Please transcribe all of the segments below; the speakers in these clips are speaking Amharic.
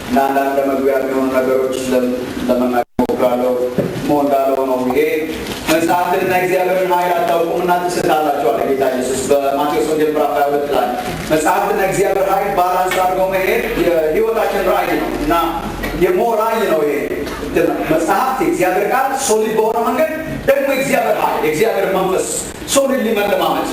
እና አንዳንድ ለመግቢያ የሚሆኑ ነገሮች ለመናገር እሞክራለሁ። እንዳለው ነው ይሄ መጽሐፍትንና እግዚአብሔርን ኃይል አታውቁምና ትስታላችሁ አለ ጌታ ኢየሱስ በማቴዎስ ወንጌል ምዕራፍ 22 ላይ። መጽሐፍትና እግዚአብሔር ኃይል balance አድርገው መሄድ የህይወታችን ራእይ ነው እና የሞ ራእይ ነው ይሄ። መጽሐፍት የእግዚአብሔር ቃል solid በሆነ መንገድ፣ ደግሞ የእግዚአብሔር ኃይል፣ የእግዚአብሔር መንፈስ solid ሊመለማመድ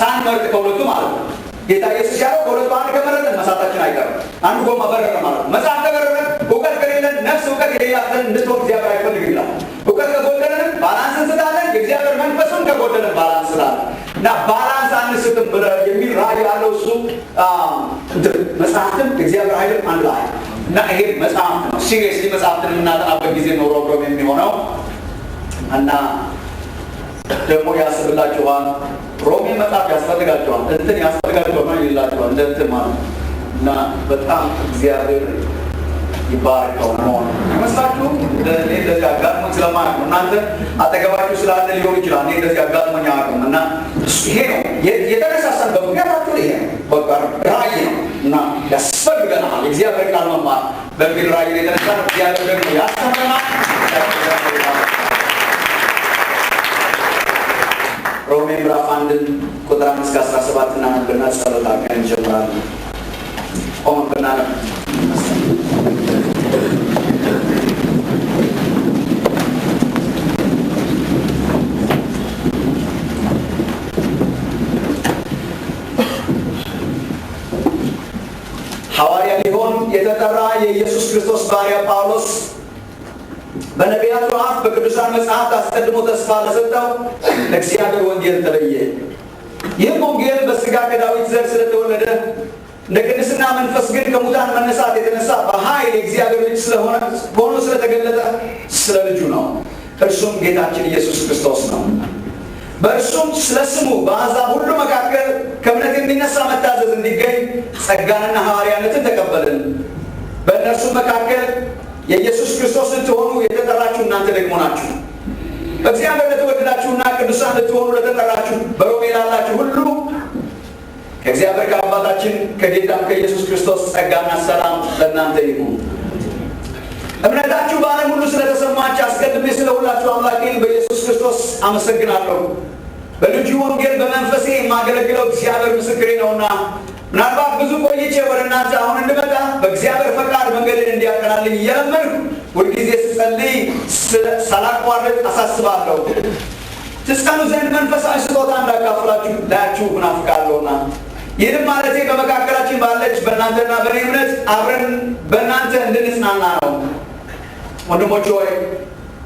ሳንመርጥ ከሁለቱ ማለት ነው። ጌታ ኢየሱስ ያለው ከሁለቱ አንድ ከመረጥን መሳታችን አይቀርም። አንዱ ጎማ በረረ ማለት ነው። መጽሐፍ ከበረረ፣ እውቀት ከሌለን፣ ነፍስ እውቀት የሌላትን እንድትሆን እግዚአብሔር አይፈልግም ይላል። እውቀት ከጎደለንም balance እንስታለን። የእግዚአብሔር መንፈስም ከጎደለን balance እንስታለን እና balance አንስትም የሚል ራእይ ያለው እሱ መጽሐፍትም እግዚአብሔር ኃይልም አንድ ላይ እና ይሄ መጽሐፍ ነው። Seriously መጽሐፍትን የምናጠናበት ጊዜ ነው ሮብ የሚሆነው እና ደግሞ ያስብላችኋል። ሮሜ መጽሐፍ ያስፈልጋችኋል፣ እንትን ያስፈልጋችኋል ይላችኋል፣ እንደ እንትን ማለት እና በጣም እግዚአብሔር ይባርከው ነው አይመስላችሁም? እኔ እንደዚህ አጋጥሞኝ ስለማያውቅ ነው። እናንተ አጠገባችሁ ስላለ ሊሆን ይችላል። እኔ እንደዚህ አጋጥሞኝ አያውቅም። እና ይሄ ነው የተነሳሳን በምክንያታችሁ ይሄ ነው፣ በቃ ራእይ ነው እና ያስፈልገናል የእግዚአብሔር ቃል መማር በሚል ራእይ የተነሳ ነው። እግዚአብሔር ደግሞ ያስተምረናል። ሮሜ ምዕራፍ 1ን ቁጥር 1 እስከ 17 እናነብና ጸሎት አድርገን እንጀምራለን። ቆመን ብናነብ። ሐዋርያ ሊሆን የተጠራ የኢየሱስ ክርስቶስ ባሪያ ጳውሎስ በነቢያቱ አፍ በቅዱሳን መጽሐፍት አስቀድሞ ተስፋ ለሰጠው ለእግዚአብሔር ወንጌል ተለየ። ይህም ወንጌል በሥጋ ከዳዊት ዘር ስለተወለደ፣ እንደ ቅድስና መንፈስ ግን ከሙታን መነሳት የተነሳ በኃይል የእግዚአብሔር ልጅ ስለሆነ ሆኖ ስለተገለጠ ስለ ልጁ ነው። እርሱም ጌታችን ኢየሱስ ክርስቶስ ነው። በእርሱም ስለ ስሙ በአሕዛብ ሁሉ መካከል ከእምነት የሚነሳ መታዘዝ እንዲገኝ ጸጋንና ሐዋርያነትን ተቀበልን። በእነርሱም መካከል የኢየሱስ ክርስቶስ ልትሆኑ የተጠራችሁ እናንተ ደግሞ ናችሁ። በእግዚአብሔር ለተወደዳችሁና ቅዱሳን ልትሆኑ ለተጠራችሁ በሮሜ ላላችሁ ሁሉ ከእግዚአብሔር ከአባታችን ከጌታም ከኢየሱስ ክርስቶስ ጸጋና ሰላም ለእናንተ ይሁን። እምነታችሁ በዓለም ሁሉ ስለተሰማች አስቀድሜ ስለ ሁላችሁ አምላኬን በኢየሱስ ክርስቶስ አመሰግናለሁ። በልጁ ወንጌል በመንፈሴ የማገለግለው እግዚአብሔር ምስክሬ ነውና፣ ምናልባት ብዙ ቆይቼ ወደ እናንተ አሁን እንድመጣ በእግዚአብሔር ፈቃድ መንገድን እንዲያቀናልኝ እየለመንኩ ሁልጊዜ ስጸልይ ሳላቋርጥ አሳስባለሁ። ትጸኑ ዘንድ መንፈሳዊ ስጦታ እንዳካፍላችሁ ላያችሁ እናፍቃለሁና። ይህንም ማለቴ በመካከላችን ባለች በእናንተና በእኔ እምነት አብረን በእናንተ እንድንጽናና ነው። ወንድሞች ሆይ፣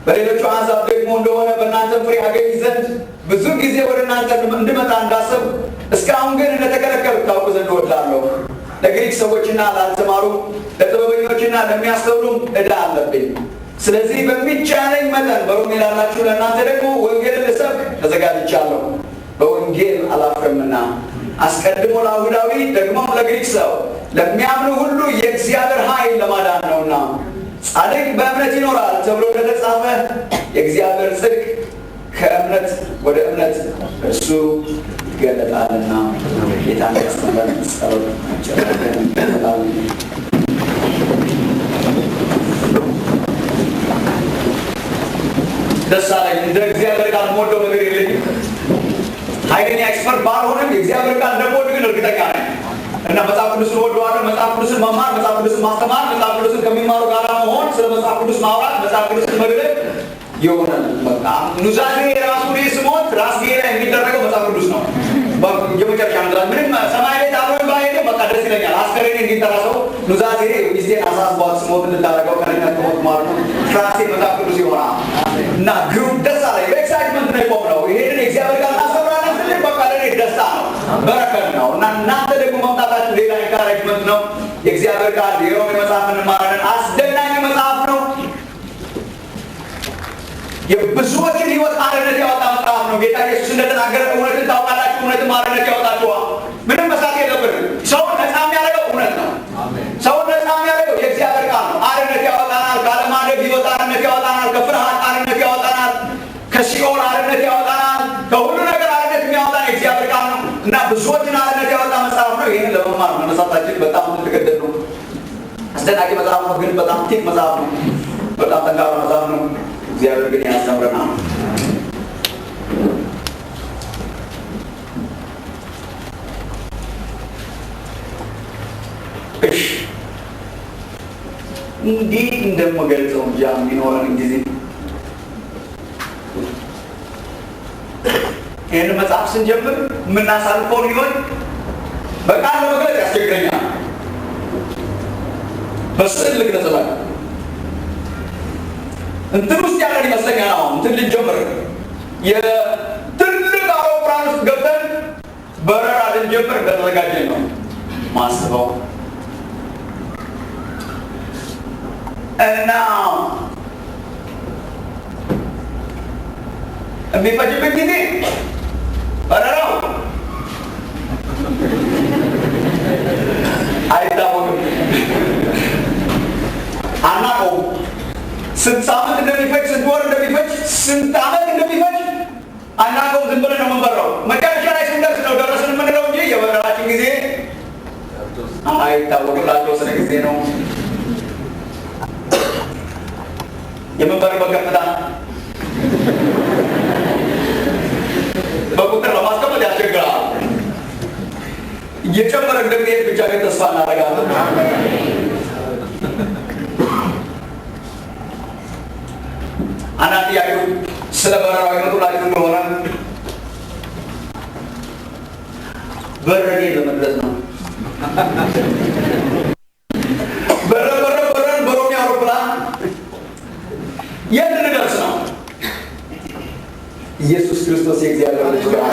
በሌሎቹ አሕዛብ ደግሞ እንደሆነ በእናንተ ፍሬ አገኝ ዘንድ ብዙ ጊዜ ወደ እናንተ እንድመጣ እንዳሰብኩ፣ እስካሁን ግን እንደተከለከልኩ ታውቁ ዘንድ እወዳለሁ። ለግሪክ ሰዎችና ላልተማሩ፣ ለጥበበኞችና ለሚያስተውሉም ዕዳ አለብኝ። ስለዚህ በሚቻለኝ መጠን በሮሜ ላላችሁ ለእናንተ ደግሞ ወንጌልን ልሰብክ ተዘጋጅቻለሁ። በወንጌል አላፍርምና አስቀድሞ ለአይሁዳዊ ደግሞም ለግሪክ ሰው ለሚያምኑ ሁሉ የእግዚአብሔር ኃይል ለማዳን ነውና። ጻድቅ በእምነት ይኖራል ተብሎ እንደተጻፈ የእግዚአብሔር ጽድቅ ከእምነት ወደ እምነት እርሱ ይገለጣልና። ጌታን ያስተምረን። ጸሎት እንጀምራለን። ደስ አለኝ። እንደ እግዚአብሔር ቃል የምወደው ነገር የለኝም። ኃይለኛ expert ባልሆንም የእግዚአብሔር ቃል እንደምወድ ግን እርግጠኛ ነኝ እና መጽሐፍ ቅዱስን እወደዋለሁ። መጽሐፍ ቅዱስን መማር፣ መጽሐፍ ቅዱስን ማስተማር፣ መጽሐፍ ቅዱስን ከሚማሩ ጋር መሆን፣ ስለ መጽሐፍ ቅዱስ ማውራት፣ መጽሐፍ ቅዱስን መግለጥ የሆነ በቃ ኑዛዜ የራሱ እኔ ስሞት ራስጌ ላይ የሚደረገው መጽሐፍ ቅዱስ ነው። የመጨረሻ ኑዛዜ ምንም ሰማይ ቤት አብሮኝ ባይሄድም በቃ ደስ ይለኛል። አስከሬኔ እንዲጠራ ሰው ኑዛዜ ሚስቴን አሳስቧት ስሞት እንድታደርገው ከነኛ ከሞት ማለት ነው። ራሴ መጽሐፍ ቅዱስ ይሆናል እና ግሩም ደስ አለኝ። በ excitement ነው የቆምነው። ይሄንን የእግዚአብሔር ቃል እናስተምራለን ስንል በቃ ለእኔ ደስታ ነው፣ በረከት ነው እና እናንተ ደግሞ መምጣታችሁ ሌላ encouragement ነው። የእግዚአብሔር ቃል የሮሜ መጽሐፍ እንማራለን። አስደናቂ መጽሐፍ ነው። የብዙዎችን ሕይወት አርነት ያወጣ መጽሐፍ ነው። ጌታ ኢየሱስ እንደተናገረ እውነትን ታውቃላችሁ፣ እውነትም አርነት ያወጣችኋል። ምንም መሳት የለብንም። ሰውን ነፃ የሚያደርገው እውነት ነው። ሰውን ነፃ የሚያደርገው የእግዚአብሔር ቃል ነው። አርነት ያወጣናል። ካለማደግ ሕይወት አርነት ያወጣናል። ከፍርሃት አርነት ያወጣናል። ከሲኦል አርነት ያወጣናል። ከሁሉ ነገር አርነት የሚያወጣን የእግዚአብሔር ቃል ነው እና ብዙዎችን አርነት ያወጣ መጽሐፍ ነው። ይህንን ለመማር መነሳታችን በጣም ትልቅ ዕድል ነው። አስደናቂ አስደናቂ መጽሐፍ ነው፣ ግን በጣም thick መጽሐፍ ነው። በጣም ጠንካራ መጽሐፍ ነው። እግዚአብሔር ግን ያስተምረናል። እሺ እንዴት እንደምገልጸው እንጃ የሚኖረን ጊዜ። ይህን መጽሐፍ ስንጀምር የምናሳልፈውን ህይወት በቃል ለመግለጽ ያስቸግረኛል። በስዕል ልግለጽላችሁ። እንትን ውስጥ ያለን ይመስለኛል። አሁን እንትን ልንጀምር የትልቅ አውሮፕላን ውስጥ ገብተን በረራ ልንጀምር እንደተዘጋጀን ነው ማስበው። እና የሚፈጅብን ጊዜ በረራው አይታወቅም፣ አናውቀውም። ስንት ሳምንት እንደሚፈጅ፣ ስንት ወር እንደሚፈጅ፣ ስንት ዓመት እንደሚፈጅ አናውቀውም። ዝም ብለን ነው የምንበራው። መጨረሻ ላይ ስንደርስ ነው ደረስን የምንለው እንጂ የበረራችን ጊዜ አይታወቅም። ላልተወሰነ ጊዜ ነው የምንበርበት ከፍታ በቁጥር ለማስቀመጥ ያስቸግራል። እየጨመረ እንደሚሄድ ብቻ ግን ተስፋ እናደርጋለን። አንዳንድ ጥያቄው ስለ በረራው ይመጡላችሁ እንደሆነ በረኔ ለመድረስ ነው። በረን በረን በረን በሮሚ አውሮፕላን የት ልንደርስ ነው? ኢየሱስ ክርስቶስ የእግዚአብሔር ልጅ ጋር።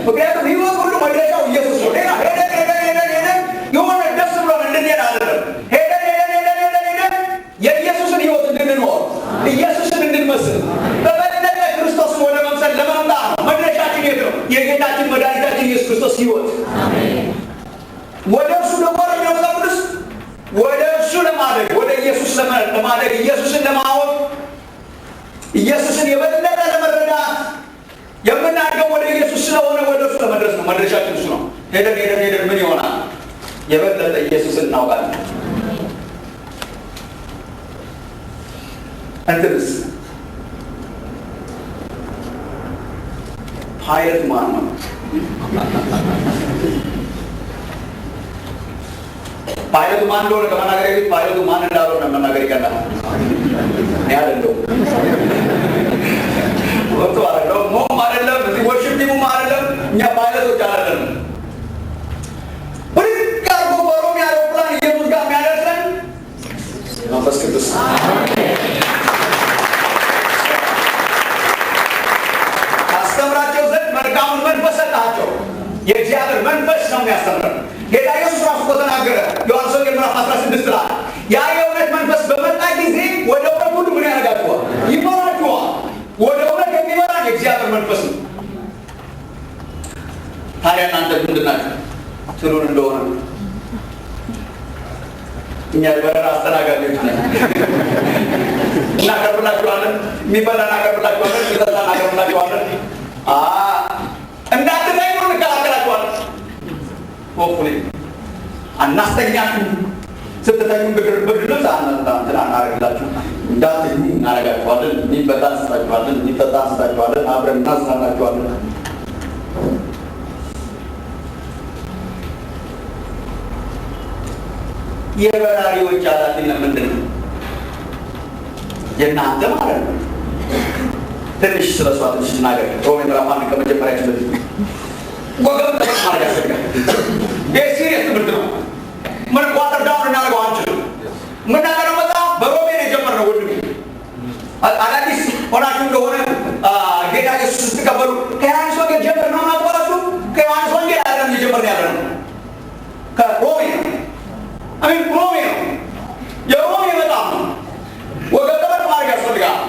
ምክንያቱም ህይወት ሁሉ መድረሻው ኢየሱስ ነው። ሌላ ሄደን ሄደን ሄደን ሄደን የሆነ ደስ ብሎን እንድንሄድ አይደለም። ሄደን ሄደን ሄደን ሄደን ሄደን የኢየሱስን ህይወት እንድንኖር፣ ኢየሱስን እንድንመስል፣ በበለጠ ክርስቶስን ወደ መምሰል ለመምጣት ነው። መድረሻችን የት ነው? የጌታችን መድኃኒታችን ኢየሱስ ክርስቶስ ህይወት። ወደ እርሱ ደግሞ ነው መጽሐፍ ቅዱስ፣ ወደ እርሱ ለማደግ፣ ወደ ኢየሱስ ለማደግ፣ ኢየሱስን ለማወቅ፣ ኢየሱስን የበለጠ ለመረዳት የምናድገው ወደ ኢየሱስ ስለሆነ ወደ እርሱ ለመድረስ ነው። መድረሻችን እሱ ነው። ሄደን ሄደን ሄደን ምን ይሆናል? የበለጠ ኢየሱስን እናውቃለን። እንትንስ ፓይለት ማን ነው? ፓይለቱ ማን እንደሆነ ከመናገር በፊት ፓይለቱ ማን እንዳልሆነ መናገር ይቀላል። እኔ አይደለሁም፣ ወጥቶ አይደለም፣ ሞም አይደለም፣ እዚህ worship team ኡም አይደለም፣ እኛ ፓይለቶች አይደለም። ብድግ አድርጎ በሮሚ አውሮፕላን ኢየሱስ ጋር የሚያደርሰን መንፈስ ቅዱስ። ታስተምራቸው ዘንድ መልካሙን መንፈስ ሰጣቸው። የእግዚአብሔር መንፈስ ነው የሚያስተምረን። ጌታ ኢየሱስ ራሱ እኮ ተናገረ። ዮሐንስ ወንጌል ምዕራፍ 16 ላይ ያ የእውነት መንፈስ በመጣ ጊዜ ወደ እውነት ሁሉ ምን ያደርጋችኋል? ይመራችኋል። ወደ እውነት የሚመራን የእግዚአብሔር መንፈስ ነው። ታዲያ እናንተ ምንድን ናችሁ ትሉን እንደሆነ እኛ የበረራ አስተናጋጆች ነን። እናቀርብላችኋለን፣ የሚበላ እናቀርብላችኋለን፣ የሚጠጣ እናቀርብላችኋለን። እንዳትተኙ እንከላከላችኋለን። Hopefully አናስተኛችሁ። ስትተኙ ብድር ብርድ ልብስ እንትን አናደርግላችሁ። እንዳትተኙ እናደርጋችኋለን። የሚበላ እንሰጣችኋለን፣ የሚጠጣ እንሰጣችኋለን፣ አብረን እናዝናናችኋለን። የበራሪዎች ኃላፊነት ምንድን ነው? የእናንተ ማለት ነው። ትንሽ ስለ እሷ ትንሽ እናገር። ሮሜ ምዕራፍ 1 ከመጀመሪያችን በፊት ወገብ ጠበቅ ማድረግ ያስፈልጋል። ይህ serious ትምህርት ነው። ምን water down እናደርገው አንችልም። የምናገረው መጽሐፍ በሮሜ ነው የጀመርነው። ወንድሜ አዳዲስ ሆናችሁ እንደሆነ ጌታ ኢየሱስ ስትቀበሉ ከዮሐንስ ወንጌል ጀምር ነው ማቋራችሁ። ከዮሐንስ ወንጌል አይደለም እየጀመርን ያለ ነው፣ ከሮሜ ነው። አሜን። ሮሜ ነው፣ የሮሜ መጽሐፍ ነው። ወገብ ጠበቅ ማድረግ ያስፈልጋል።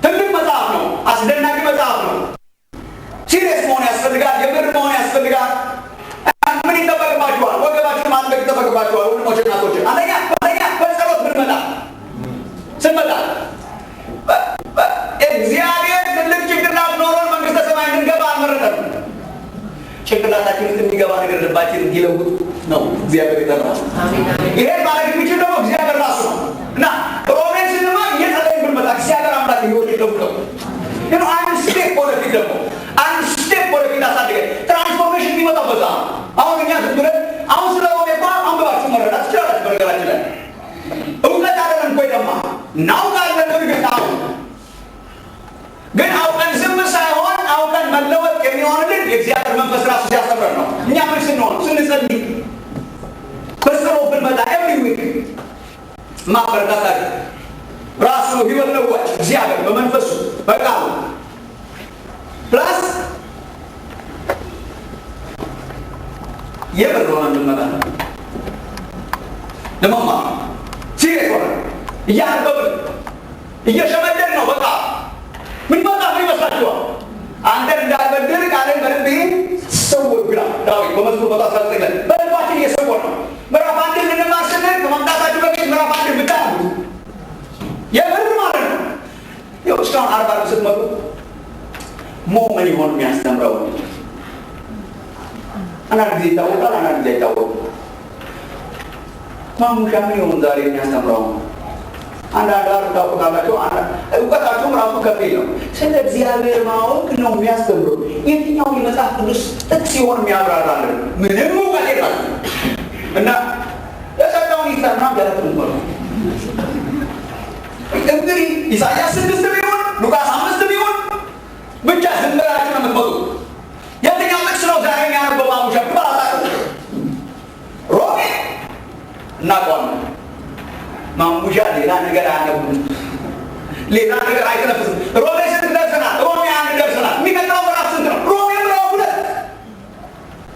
ትልቅ መጽሐፍ ነው። አስደናቂ መጽሐፍ ነው። Serious መሆን ያስፈልጋል። የምር መሆን ያስፈልጋል። ምን ይጠበቅባችኋል? ወገባችሁን ማጥበቅ ይጠበቅባችኋል። ወንድሞች እናቶች፣ አንደኛ አንደኛ በጸሎት ብንመጣ ስንመጣ እግዚአብሔር ትልቅ ጭንቅላት ኖሮን መንግስተ ሰማይ እንድንገባ አልመረጠንም። ጭንቅላታችን ውስጥ የሚገባ ነገር ልባችን እንዲለውጥ ነው እግዚአብሔር የጠራው። ይሄን ማድረግ የሚችለው ማበረታታችሁ ራሱ ህይወት ለዋጭ እግዚአብሔር በመንፈሱ በቃሉ plus የምር ሆነ እንድንመጣ ለመማር serious ሆነ እያነበብን እየሸመደን ነው። በቃ ምን መጣ ምን ይመስላችኋል? አንተን እንዳልበድል ቃልን በልቤ ሰወርኩ ይላል ዳዊት በመዝሙር 119 ላይ። በልባችን እየሰወር ነው። ምዕራፍ 1 ልንማር ስንል ከመምጣታችሁ በፊት ምዕራፍ 1 ብታነቡ የምር ማለት ነው። ይኸው እስካሁን 40 ስትመጡ ምን ይሆን የሚያስተምረው? አንዳንድ ጊዜ ይታወቃል፣ አንዳንድ ጊዜ አይታወቅም። ማሙሻ ምን ይሆን ዛሬ የሚያስተምረው? አንዳንድ አር ታውቁታላችሁ። እውቀታችሁም ራሱ ከፊል ነው። ስለ እግዚአብሔር ማወቅ ነው የሚያስተምረው። የትኛው የመጽሐፍ ቅዱስ ጥቅስ ይሆን የሚያብራራልን? ምንም እውቀት የላችሁ እና የሰጠውን ይፍታና ያለትን ነው። እንግዲህ ኢሳያስ 6 ቢሆን ሉቃስ 5 ቢሆን ብቻ ዝም ብላችሁ ነው የምትመጡት። የትኛው ጥቅስ ነው ዛሬ የሚያነበው ማሙሻ? ሮሜ እናውቀዋለን። ማሙሻ ሌላ ነገር አያነብም፣ ሌላ ነገር አይተነፍስም። ሮሜ ስንት ደርሰናል? ሮሜ 1 ደርሰናል። የሚቀጥለው ምዕራፍ ስንት ነው? ሮሜ ምዕራፍ 2።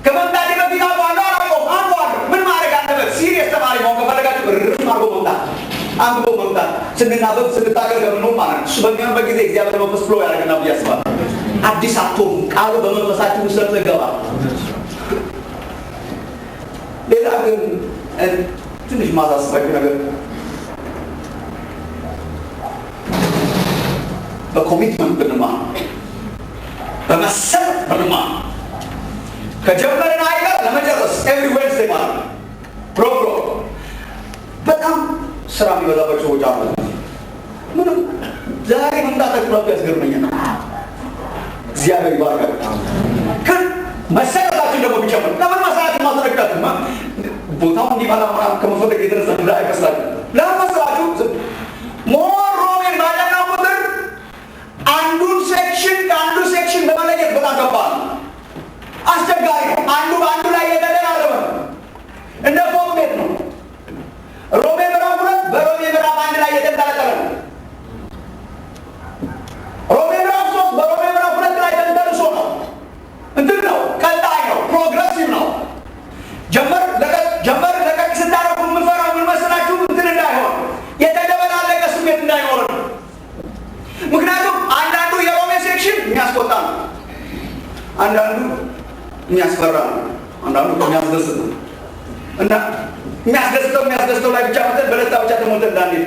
ከመምጣቴ በፊት አውቀዋለሁ አላውቀውም? አውቀዋለሁ። ምን ማድረግ አለበት? serious ተማሪ መሆን ከፈለጋችሁ እርም አድርጎ መምጣት፣ አንብቦ መምጣት፣ ስንናበብ ስንታገል ከምንሆን ማለት ነው። እሱ በሚሆንበት ጊዜ እግዚአብሔር መንፈስ flow ያደርግና ብዬ አስባለሁ። አዲስ አትሆኑም። ቃሉ በመንፈሳችሁ ውስጥ ሰርጾ ይገባል። ሌላ ግን ትንሽ ማሳሰባችሁ ነገር በ commitment ብንማር፣ በመሰረት ብንማር፣ ከጀመርን አይቀር ለመጨረስ every Wednesday ማለት ነው። ፕሮግሮ በጣም ስራ የሚበዛባቸው ሰዎች አሉ። ምንም ዛሬ መምጣታችሁ ራሱ ያስገርመኛል። እግዚአብሔር ይባርካችሁ። ግን መሰረታችን ደግሞ ቢጨምር ለምን መሰረት ማስረዳት ቦታው እንዲበላ ምናምን ከመፈለግ የተነሳ እንዳይመስላችሁ። ለምን መሰላችሁ? more ሮሜን ባጠናው ቁጥር አንዱን section ከአንዱ section ለመለየት በጣም ከባድ ነው፣ አስቸጋሪ ነው። አንዱ በአንዱ ላይ የተደራረበ ነው። እንደ ፎቅ ቤት ነው። ሮሜ ምዕራፍ 2 በሮሜ ምዕራፍ 1 ላይ የተንጠለጠለ ነው። ሮሜ ምዕራፍ 3 በሮሜ ምዕራፍ 2 ላይ ተንተርሶ ነው። እንትን ነው፣ ቀጣይ ነው፣ progressive ነው። ጀመር ለቀቅ ጀመር ለቀቅ ስታደርጉ የምፈራው ምን መሰላችሁ? እንትን እንዳይሆን የተደበላለቀ ስሜት እንዳይኖር ነው። ምክንያቱም አንዳንዱ የሮሜ section የሚያስቆጣ ነው፣ አንዳንዱ የሚያስፈራ ነው፣ አንዳንዱ የሚያስደስት ነው። እና የሚያስደስተው ላይ ብቻ መተን በደስታ ብቻ ተሞልተን እንዳንሄድ፣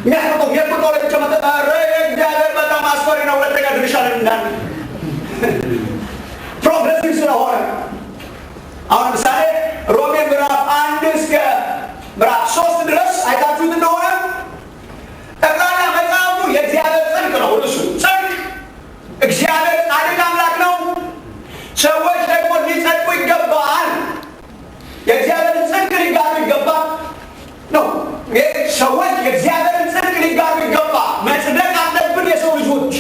የሚያስቆጣው ላይ ብቻ መተን ኧረ እግዚአብሔር በጣም አስፈሪ ነው ሁለተኛ ድርሻለን እንዳንሄድ progressive ስለሆነ አሁን ለምሳሌ ሮሜ ምዕራፍ 1 እስከ ምዕራፍ 3 ድረስ አይታችሁት እንደሆነ ጠቅላላ መጽሐፉ የእግዚአብሔር ጽድቅ ነው። እርሱ ጽድቅ፣ እግዚአብሔር ጻድቅ አምላክ ነው። ሰዎች ደግሞ ሊጸድቁ ይገባል። የእግዚአብሔርን ጽድቅ ሊጋሩ ይገባል ነው። ሰዎች የእግዚአብሔርን ጽድቅ ሊጋሩ ይገባል። መጽደቅ አለብን። የሰው ልጆች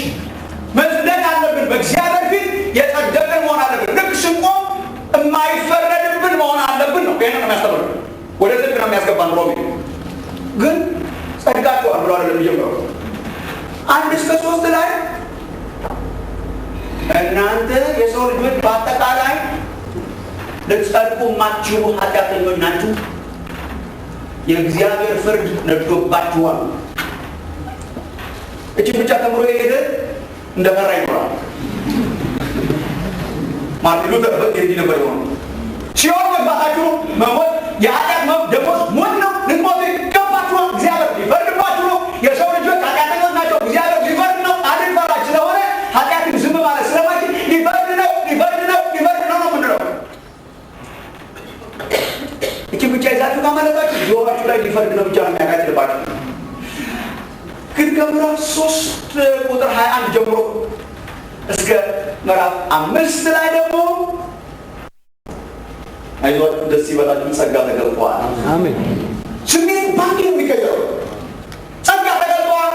መጽደቅ አለብን። በእግዚአብሔር ፊት የጸደቅን መሆን አለብን። ልክ ስንቆም የማይፈረድብን መሆን አለብን ነው። ይሄንን ነው የሚያስተምረው። ወደ ጽድቅ ነው የሚያስገባን ሮሜ። ግን ጸድቃችኋል ብሎ አይደለም የሚጀምረው። 1 እስከ 3 ላይ እናንተ የሰው ልጆች በአጠቃላይ ልትጸድቁ የማትችሉ ኃጢአተኞች ናችሁ፣ የእግዚአብሔር ፍርድ ነዶባችኋል። እቺን ብቻ ተምሮ የሄደ እንደፈራ ይኖራል። ማርቲን ሉተር እንዲህ ነበር የሆነው። ሲኦል መግባታችሁ መሞት የኃጢአት ደሞዝ ሞት ነው። ልትሞቱ ይገባችኋል። እግዚአብሔር ሊፈርድባችሁ ነው። የሰው ልጆች ኃጢአተኞች ናቸው። እግዚአብሔር ሊፈርድ ነው። ጻድቅ ፈራጅ ስለሆነ ኃጢአትን ዝም ማለት ስለማይችል ሊፈርድ ነው፣ ሊፈርድ ነው፣ ሊፈርድ ነው ነው የምንለው። እቺን ብቻ ይዛችሁ ካመለጣችሁ ጆሮአችሁ ላይ ሊፈርድ ነው ብቻ ነው የሚያቃጭልባችሁ። ግን ከምዕራፍ 3 ቁጥር 21 ጀምሮ እስከ ምዕራፍ 5 ላይ ደግሞ አይዟችሁ ደስ ይበላችሁ ጸጋ ተገልጧል። አሜን። ስሜት ባንክ ነው የሚቀየረው። ጸጋ ተገልጧል።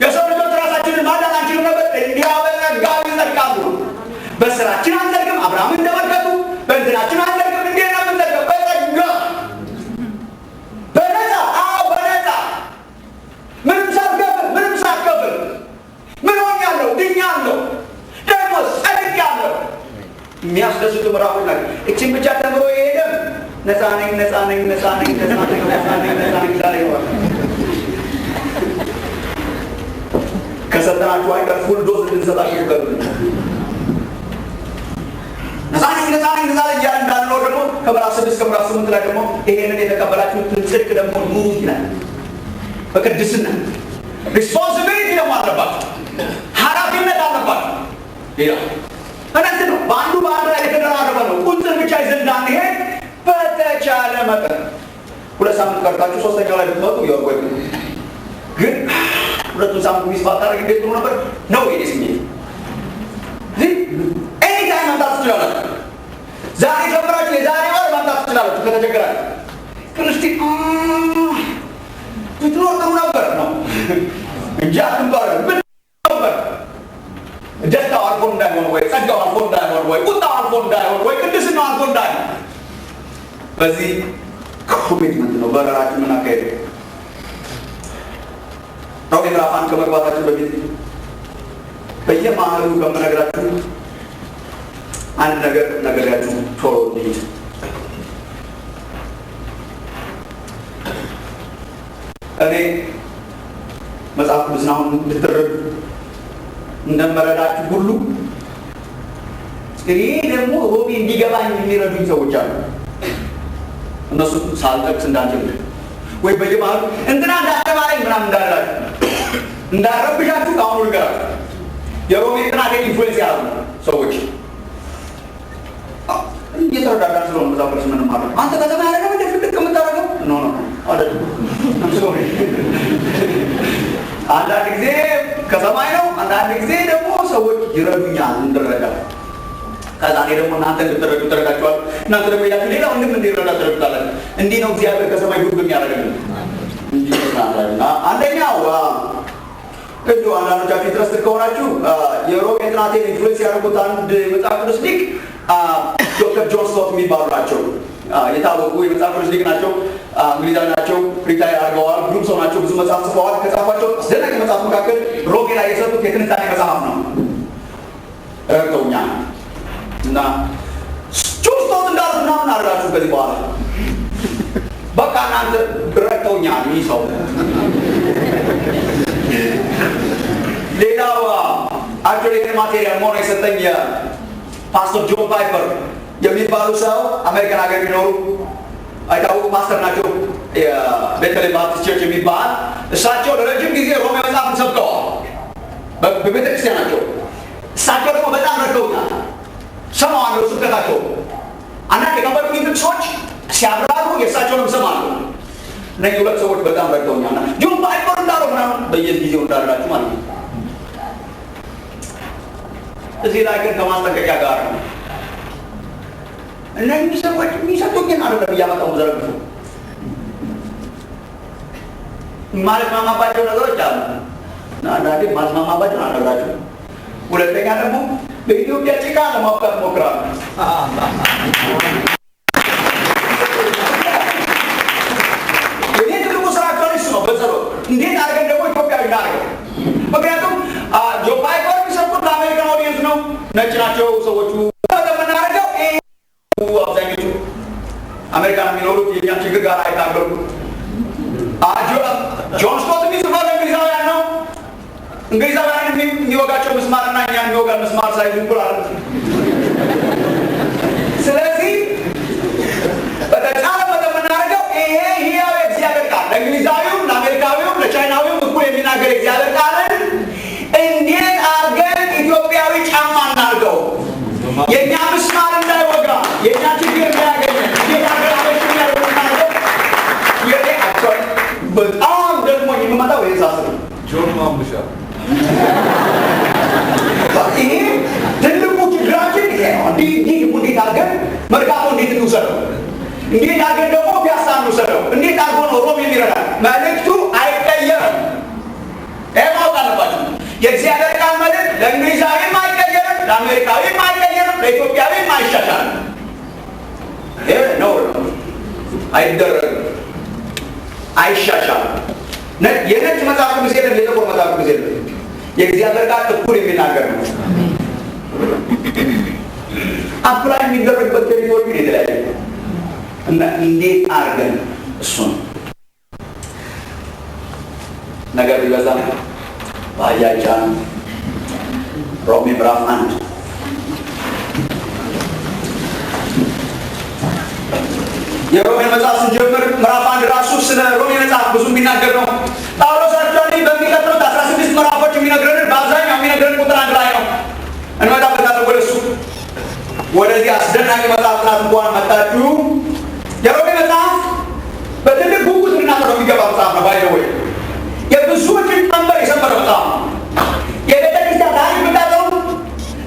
የሰው ልጆች ራሳችንን ማዳን አንችልም ነበር። እንዲያው በጸጋ ይጸድቃሉ። በስራችን አንጸድቅም። አብርሃምን ተመልከቱ። በእንትናችን አንጸድቅም። እንዴት ነው የምንጸድቀው? በጸጋ በነፃ። አዎ በነፃ። ነኝ፣ ነፃ ነኝ፣ ነፃ ነኝ፣ ነፃ ነኝ ዛሬ ይሆናል። ከሰጠናችሁ አይቀር full dose እንድንሰጣችሁ ይቀርብ። ነፃ ነኝ፣ ነፃ ነኝ፣ ነፃ ነኝ እያልን እንዳንኖር ደግሞ ከምዕራፍ 6 ከምዕራፍ 8 ላይ ደግሞ ይሄንን የተቀበላችሁትን ጽድቅ ደግሞ ኑሩት ይላል። በቅድስና responsibility ደግሞ አለባችሁ፣ ኃላፊነት አለባችሁ ይላል። እውነት ነው። በአንዱ በአንዱ ላይ የተደራረበ ነው። ቁንጽል ብቻ ይዘን እንዳንሄድ በተቻለ መጠን 2 ሳምንት ቀርታችሁ ሶስተኛው ላይ ብትመጡ ይወርወይ፣ ግን ሁለቱን ሳምንት miss ባታደርግ እንዴት ጥሩ ነበር ነው የኔ ስሜት። እዚህ anytime መምጣት ትችላላችሁ። ዛሬ ጀምራችሁ የዛሬ ወር መምጣት ትችላላችሁ ከተቸገራችሁ። ግን እስቲ ብትኖር ጥሩ ነበር ነው እንጂ አትምጡ አይደለም። ብትኖር ነበር ደስታው አልፎ እንዳይሆን ወይ ጸጋው አልፎ እንዳይሆን ወይ ቁጣው አልፎ እንዳይሆን ወይ ቅድስናው አልፎ እንዳይሆን በዚህ commitment ነው በረራችን የምናካሄደው። ሮሜ ምዕራፍ 1 ከመግባታችን በፊት በየመሃሉ ከምነግራችሁ አንድ ነገር ነግሬያችሁ ቶሎ እንሂድ። እኔ መጽሐፍ ቅዱስን አሁን እንድትረዱ እንደመረዳችሁ ሁሉ እኔ ደግሞ ሮሜ እንዲገባኝ የሚረዱኝ ሰዎች አሉ። እነሱ ሳልጠቅስ እንዳልጀምር ወይ በየመሃሉ እንትና እንዳስተማረኝ ምናምን እንዳላችሁ እንዳረብሻችሁ ከአሁኑ ልንገራችሁ። የሮሜ ጥናቴን influence ያደረጉ ሰዎች እየተረዳዳን ስለሆነ መጽሐፍ ቅዱስ የምንማረው አንተ ከተማ ያደረገው እንደ ፍልቅ የምታደርገው no no አይደለም። I'm sorry። አንዳንድ ጊዜ ከሰማይ ነው፣ አንዳንድ ጊዜ ደግሞ ሰዎች ይረዱኛል እንድረዳ። ከዛ እኔ ደግሞ እናንተ እንድትረዱ ትረዳችኋል፣ እናንተ ደግሞ ሄዳችሁ ሌላ ወንድም እንዲረዳ ትረዱታላችሁ። እንዲህ ነው እግዚአብሔር ከሰማይ ጉድ የሚያደርግልን እንጂ እና አንደኛው እንዲሁ አንዳንዶቻችሁ interested ከሆናችሁ የሮሜ ጥናቴን influence ያደረጉት አንድ የመጽሐፍ ቅዱስ ሊቅ ዶክተር ጆን ስቶት የሚባሉ ናቸው። የታወቁ የመጽሐፍ ቅዱስ ሊቅ ናቸው። እንግሊዛዊ ናቸው። retire አድርገዋል። ግሩም ሰው ናቸው። ብዙ መጽሐፍ ጽፈዋል። ከጻፏቸው አስደናቂ መጽሐፍ መካከል ሮሜ ላይ የሰጡት የትንታኔ መጽሐፍ ነው። ረድተውኛል እና ጆን ስቶት እንዳሉት ምናምን አደራችሁ ከዚህ በኋላ በቃ እናንተ ረድተውኛል ይህ ሰው። ሌላው actually ይሄን material ሞኖ የሰጠኝ ፓስተር ጆን ፓይፐር የሚባሉ ሰው አሜሪካን ሀገር የሚኖሩ አይታወቁ ፓስተር ናቸው። የቤተልሔም Baptist Church የሚባል እሳቸው ለረጅም ጊዜ ሮሜ መጽሐፍን ሰብከዋል በቤተ ክርስቲያናቸው። እሳቸው ደግሞ በጣም ረድተውኛል። ሰማዋለሁ ስብከታቸው። አንዳንድ የከበዱኝ ጥቅሶች ሲያብራሩ የእሳቸውንም እሰማለሁ። እነዚህ ሁለት ሰዎች በጣም ረድተውኛል። ጆን ፓይፐር እንዳለው ምናምን በየጊዜው እንዳላችሁ ማለት ነው። እዚህ ላይ ግን ከማስጠንቀቂያ ጋር ነው። እነዚህ ሰዎች የሚሰጡኝን አይደለም እያመጣሁ ዘረግፉ የማልስማማባቸው ነገሮች አሉ እና አንዳንዴ የማልስማማባቸውን አልነግራቸውም። ሁለተኛ ደግሞ በኢትዮጵያ ጭቃ ለማውጣት እሞክራለሁ። የኔ ትልቁ ስራቸው እሱ ነው። በጸሎት እንዴት አድርገን ደግሞ ኢትዮጵያዊ እናድርገው። ምክንያቱም ጆን ፓይፐር የሚሰብኩት ለአሜሪካን audience ነው። ነጭ ናቸው ሰዎቹ። የምናደርገው አብዛኞቹ አሜሪካን የሚኖሩት የእኛን ችግር ጋር አይታገሉም። ጆን ስቶት የሚጽፈው ለእንግሊዛውያን ነው። እንግሊዛውያን የሚወጋቸው ምስማርና እኛን የሚወጋ ምስማር ሳይዙ እኩል አይደለም። ስለዚህ በተቻለ መጠን የምናደርገው ይሄ ህያው የእግዚአብሔር ቃል ለእንግሊዛዊውም፣ ለአሜሪካዊውም፣ ለቻይናዊውም እኩል የሚናገር የእግዚአብሔር ቃልን እንዴት አድርገን ኢትዮጵያዊ ጫማ እናድርገው? የእኛ ምስማር እንዳይወጋ፣ የእኛ ችግር እንዳያገኘን እንዴት አድርገን አበሽኛ እናድርገው? የኔ actually በጣም ደግሞኝ የምመጣው ይሄን ሳስብ ነው። ጆን ማሙሻ ይሄ ትልቁ ችግራችን ይሄ ነው። እንዲህ እንዲህ እንዴት አድርገን መርካቶ እንዴት እንውሰደው? እንዴት አድርገን ደግሞ ፒያሳ እንውሰደው? እንዴት አድርጎ ነው ሮም የሚረዳ? መልእክቱ አይቀየርም። ይሄ ማወቅ አለባችሁ። የእግዚአብሔር ቃል መልእክት ለእንግሊዛዊም አይቀየርም፣ ለአሜሪካዊም አይቀየርም፣ ለኢትዮጵያዊም አይሻሻልም። ይሄ ነውር ነው፣ አይደረግም፣ አይሻሻልም። የነጭ መጽሐፍ ቅዱስ የለም፣ የጥቁር መጽሐፍ ቅዱስ የለም። የእግዚአብሔር ቃል እኩል የሚናገር ነው። apply የሚደረግበት territory ግን የተለያየ ነው እና እንዴት አድርገን እሱ ነው። ነገር ቢበዛ በአህያ አይጫንም። ሮሜ ምዕራፍ 1 የሮሜ መጽሐፍ ስንጀምር ምዕራፍ 1 ራሱ ስለ ሮሜ መጽሐፍ ብዙ የሚናገር ነው። ጳውሎስ actually በሚቀጥሉት 16 ምዕራፎች የሚነግረን በአብዛኛው የሚነግረን ቁጥር 1 ላይ ነው። እንመጣበታለን ወደ እሱ። ወደዚህ አስደናቂ መጽሐፍ ጥናት እንኳን መጣችሁ። የሮሜ መጽሐፍ በትልቅ ጉጉት ልናጠናው የሚገባ መጽሐፍ ነው። By the way የብዙዎችን ቀንበር የሰበረ መጽሐፍ ነው። የቤተ ክርስቲያን ታሪክ ብታጠኑ፣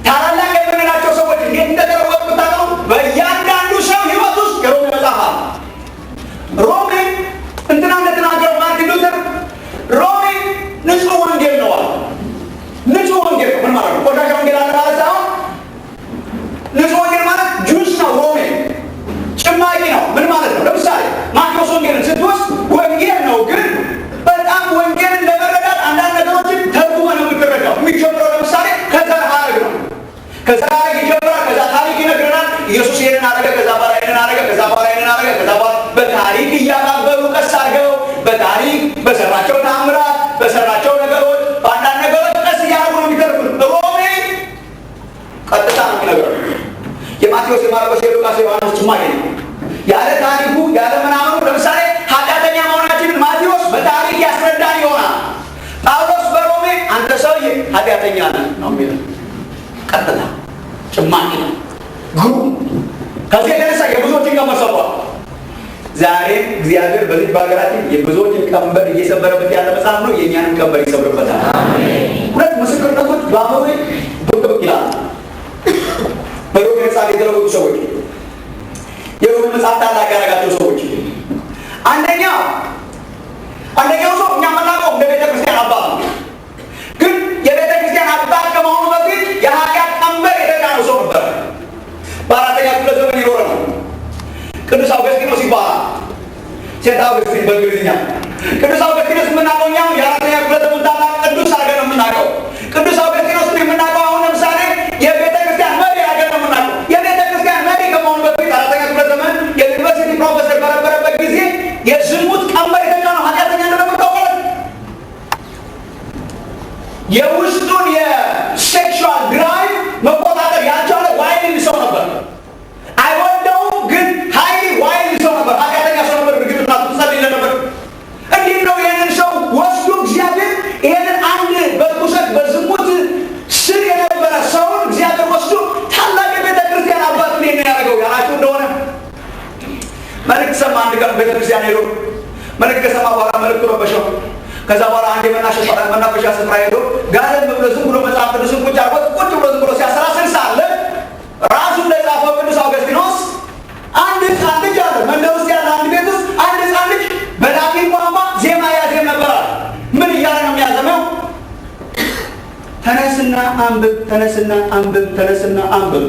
ታላላቅ የምንላቸው ሰዎች እንዴት እንደተለወጡ ብታጠኑ፣ በእያንዳንዱ ሰው ሕይወት ውስጥ የሮሜ መጽሐፍ አለ። ሮሜ እንትና እንደተናገረው ማርቲን ሉተር ሮሜ ንጹህ ወንጌል ነው አለ። ንጹህ ወንጌል ነው ምን ማለት ነው? ቆሻሻ ወንጌል አለ ማለት ሳይሆን ንጹህ ወንጌል ማለት ጁስ ነው። ሮሜ ጭማቂ ነው። ምን ማለት ነው? ለምሳሌ ማቴዎስ ወንጌልን ስትወስድ ወንጌል ነው፣ ግን በጣም ወንጌልን ለመረዳት አንዳንድ ነገሮችን ተርጉመህ ነው የምትረዳው። የሚጀምረው ለምሳሌ ከዘር ሐረግ ነው። ከዘር ሐረግ ይጀምራል። ከዛ ታሪክ ይነግረናል። ኢየሱስ ይሄንን አደረገ፣ ከዛ በኋላ ይሄንን አደረገ፣ ከዛ በኋላ ይሄንን አደረገ፣ ከዛ በኋላ በታሪክ እያባበሉ ቀስ አድርገው በታሪክ በሰራቸው ተአምራት፣ በሰራቸው ነገሮች፣ በአንዳንድ ነገሮች ቀስ እያደረጉ ነው የሚተርኩት። ሮሜ ቀጥታ ነው የሚነግረው። የማቴዎስ፣ የማርቆስ፣ የሉቃስ፣ የዮሐንስ ጭማቂ ነው። ያለ ታሪኩ ያለ ምናምኑ። ለምሳሌ ኃጢአተኛ መሆናችንን ማቴዎስ በታሪክ ያስረዳን ይሆናል። ጳውሎስ በሮሜ አንተ ሰውዬ ኃጢአተኛ ነህ ነው የሚለው። ቀጥታ ጭማቂ ነው። ግሩም። ከዚህ የተነሳ የብዙዎችን ቀንበር ሰብሯል። ዛሬም እግዚአብሔር በዚህ በሀገራችን የብዙዎችን ቀንበር እየሰበረበት ያለ መጽሐፍ ነው። የእኛንም ቀንበር ይሰብርበታል። ሁለት ምስክርነቶች በአእምሮዬ ብቅ ብቅ ይላሉ። በሮሜ መጽሐፍ የተለወጡ ሰዎች፣ የሮሜ መጽሐፍ ታላቅ ያደረጋቸው ሰዎች። አንደኛው ሰው እኛ የምናውቀው እንደ ቤተ ክርስቲያን አባት ነው። ግን የቤተ ክርስቲያን አባት ከመሆኑ በፊት የኃጢአት ቀንበር የተጫነው ሰው ነበር። በአራተኛ ክፍለ ዘመን የኖረ ነው። ቅዱስ አውገስጢኖስ ይባላል። Saint Augustine በእንግሊዝኛ። ቅዱስ አውገስጢኖስ የምናውቀው እኛ የአራተኛ ክፍለ ዘመን ታላቅ ቅዱስ አድርገን ነው የምናውቀው። ቅዱስ አውገስጢኖስን የምናውቀው አሁን ለምሳሌ የቤተ ክርስቲያን መሪ አድርገን ነው የምናውቀው። የቤተ ክርስቲያን መሪ ከመሆኑ በፊት አራተኛ ክፍለ ዘመን የዩኒቨርሲቲ ፕሮፌሰር በነበረበት ጊዜ የዝሙት ቀንበር የተጫነው ኃጢአተኛ እንደነበር ታውቃላችሁ። የውስጡን የ sexual drive መቆጣጠር ያልቻለ wild ሰው ነበር። አይወደውም፣ ግን highly wild ሰው ነበር። ኃጢአተኛ ሰው ነበር። እርግጥ እናቱ ትጸልይለት ነበር። እንዲህ ነው ይህንን ሰው ወስዶ እግዚአብሔር ይህንን አንድ በርኩሰት በዝሙት ስር የነበረ ሰውን እግዚአብሔር ወስዶ ታላቅ የቤተ ክርስቲያን አባት እንዴት ነው ያደረገው ያላችሁ እንደሆነ፣ መልእክት ሰማ። አንድ ቀን ቤተ ክርስቲያን ሄዶ መልእክት ከሰማ በኋላ መልእክቱ ረበሸው። ከዛ በኋላ አንድ የመናፈሻ ስፍራ ሄዶ ጋደም ብሎ ዝም ብሎ መጽሐፍ ቅዱስን ቁጭ አድርጎት ቁጭ ብሎ ዝም ብሎ ሲያሰላስል ሳለ ራሱ እንደጻፈው ቅዱስ አውገስቲኖስ አንድ ሕፃን ልጅ አለ። መንደር ውስጥ ያለ አንድ ቤት ውስጥ አንድ ሕፃን ልጅ በላቲን ቋንቋ ዜማ ያዜም ነበራል። ምን እያለ ነው የሚያዘመው? ተነስና አንብብ፣ ተነስና አንብብ፣ ተነስና አንብብ።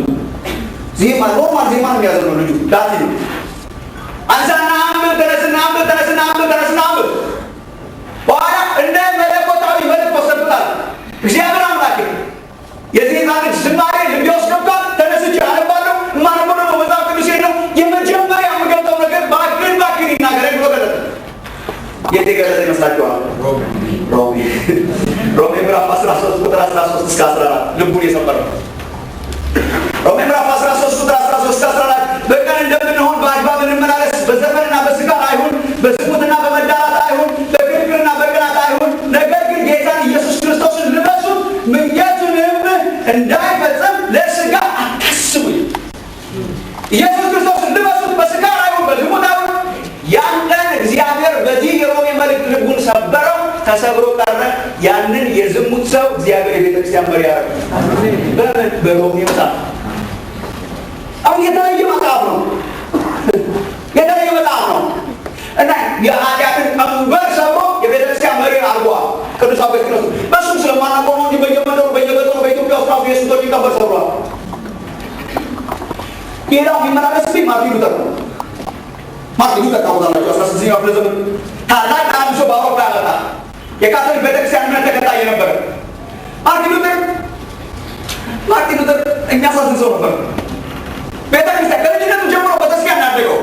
ዜማ፣ normal ዜማ ነው የሚያዘመው ልጁ፣ ላቲን ነው። አንሳና አንብብ፣ ተነስና አንብብ፣ ተነስና አንብብ፣ ተነስና አንብብ። በኋላ እንደ መለኮታዊ መልእክት ወሰድኩታል። እግዚአብሔር አምላክ የዚህ ሕፃን ልጅ ዝማሬ ልቤ ውስጥ ገብቷል። ተነስቼ አነባለሁ። የማነበው ደግሞ መጽሐፍ ቅዱስ ነው። የመጀመሪያ የምገልጠው ነገር እባክህን እባክህን ይናገረኝ ብሎ ገለጠ። የት የገለጠ ይመስላችኋል? ሮሜ። ሮሜ ምዕራፍ 13 ቁጥር 13 እስከ 14 ልቡን የሰበረው። ሮሜ ምዕራፍ 13 ቁጥር 13 እስከ 14 በቀን እንደምንሆን በአግባብ እንመላለስ፣ በዘፈንና በስካር አይሁን፣ በዝሙትና በመዳራት አይሁን፣ በክርክርና በቅናት አይሁን። ነገር ግን ጌታን ኢየሱስ ክርስቶስን ልበሱት፣ ምኞቱንም እንዳይፈጽም ለስጋ አታስቡ። ኢየሱስ ክርስቶስን ልበሱት፣ በስካር አይሁን፣ በዝሙት አይሁን። ያን ቀን እግዚአብሔር በዚህ የሮሜ መልእክት ልቡን ሰበረው፣ ተሰብሮ ቀረ። ያንን የዝሙት ሰው እግዚአብሔር የቤተክርስቲያን መሪ ያደረገው በምን? በሮሜ መጽሐፍ። አሁን የተለየ መጽሐፍ ነው። የተለየ መጽሐፍ ነው እና የኃጢአትን ቀንበር ሰብሮ የቤተክርስቲያን መሪ አድርጓል ቅዱስ አውግስጢኖስ። በሱም ስለማናውቀው ነው እንጂ በየመንደሩ፣ በየገጠሩ፣ በኢትዮጵያ ውስጥ ራሱ የስንቶችን ቀንበር ሰብሯል። ሌላው የሚመላለስብኝ ማርቲን ሉተር ነው። ማርቲን ሉተር ታውቁታላችሁ። 16ኛው ክፍለ ዘመን ታላቅ ተሐድሶ በአውሮፓ ያመጣ የካቶሊክ ቤተክርስቲያን እምነት ተከታይ የነበረ ማርቲን ሉተር። ማርቲን ሉተር የሚያሳዝን ሰው ነበር። ቤተክርስቲያን ከልጅነቱ ጀምሮ ቤተክርስቲያን ያደገው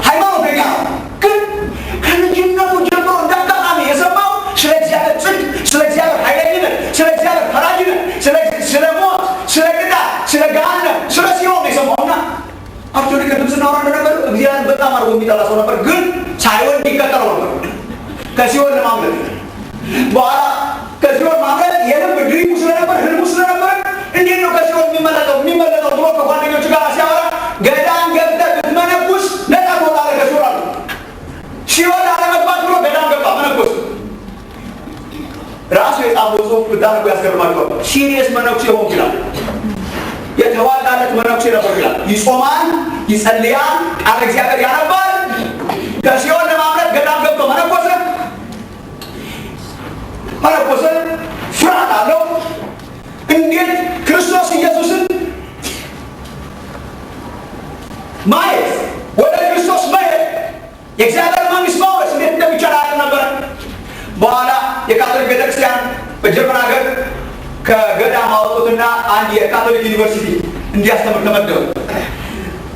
ሃይማኖተኛ ነው። ግን ከሲኦል ለማምለጥ። በኋላ ከሲኦል ማምለጥ የልብ dream ኡ ስለነበር፣ ህልሙ ስለነበር፣ እንዴት ነው ከሲኦል የሚመለጠው ብሎ ከጓደኞቹ ጋር ሲያወራ ገዳም ገብተህ ብትመነኩስ ነፃ ትወጣለህ ከሲኦል አሉ። ሲኦል አለመግባት ብሎ ገዳም ገባ፣ መነኮስ። ራሱ የጻፈው ጽሑፍ ብታነቡ ያስገርማቸዋል። Serious መነኩሴ ሆንኩ ይላል። የተዋጣለት መነኩሴ ነበር ይላል። ይጾማል፣ ይጸልያል፣ ቃለ እግዚአብሔር ያነባል። ከሲኦል ለማምለጥ ገዳም ገብቶ መነኮሰ። መነኮሰ። ፍርሃት አለው። እንዴት ክርስቶስ ኢየሱስን ማየት፣ ወደ ክርስቶስ መሄድ፣ የእግዚአብሔር መንግስት ማውረስ እንዴት እንደሚቻል አያውቅም ነበረ። በኋላ የካቶሊክ ቤተክርስቲያን በጀርመን ሀገር ከገዳም አወጡትና አንድ የካቶሊክ ዩኒቨርሲቲ እንዲያስተምር ተመደበ።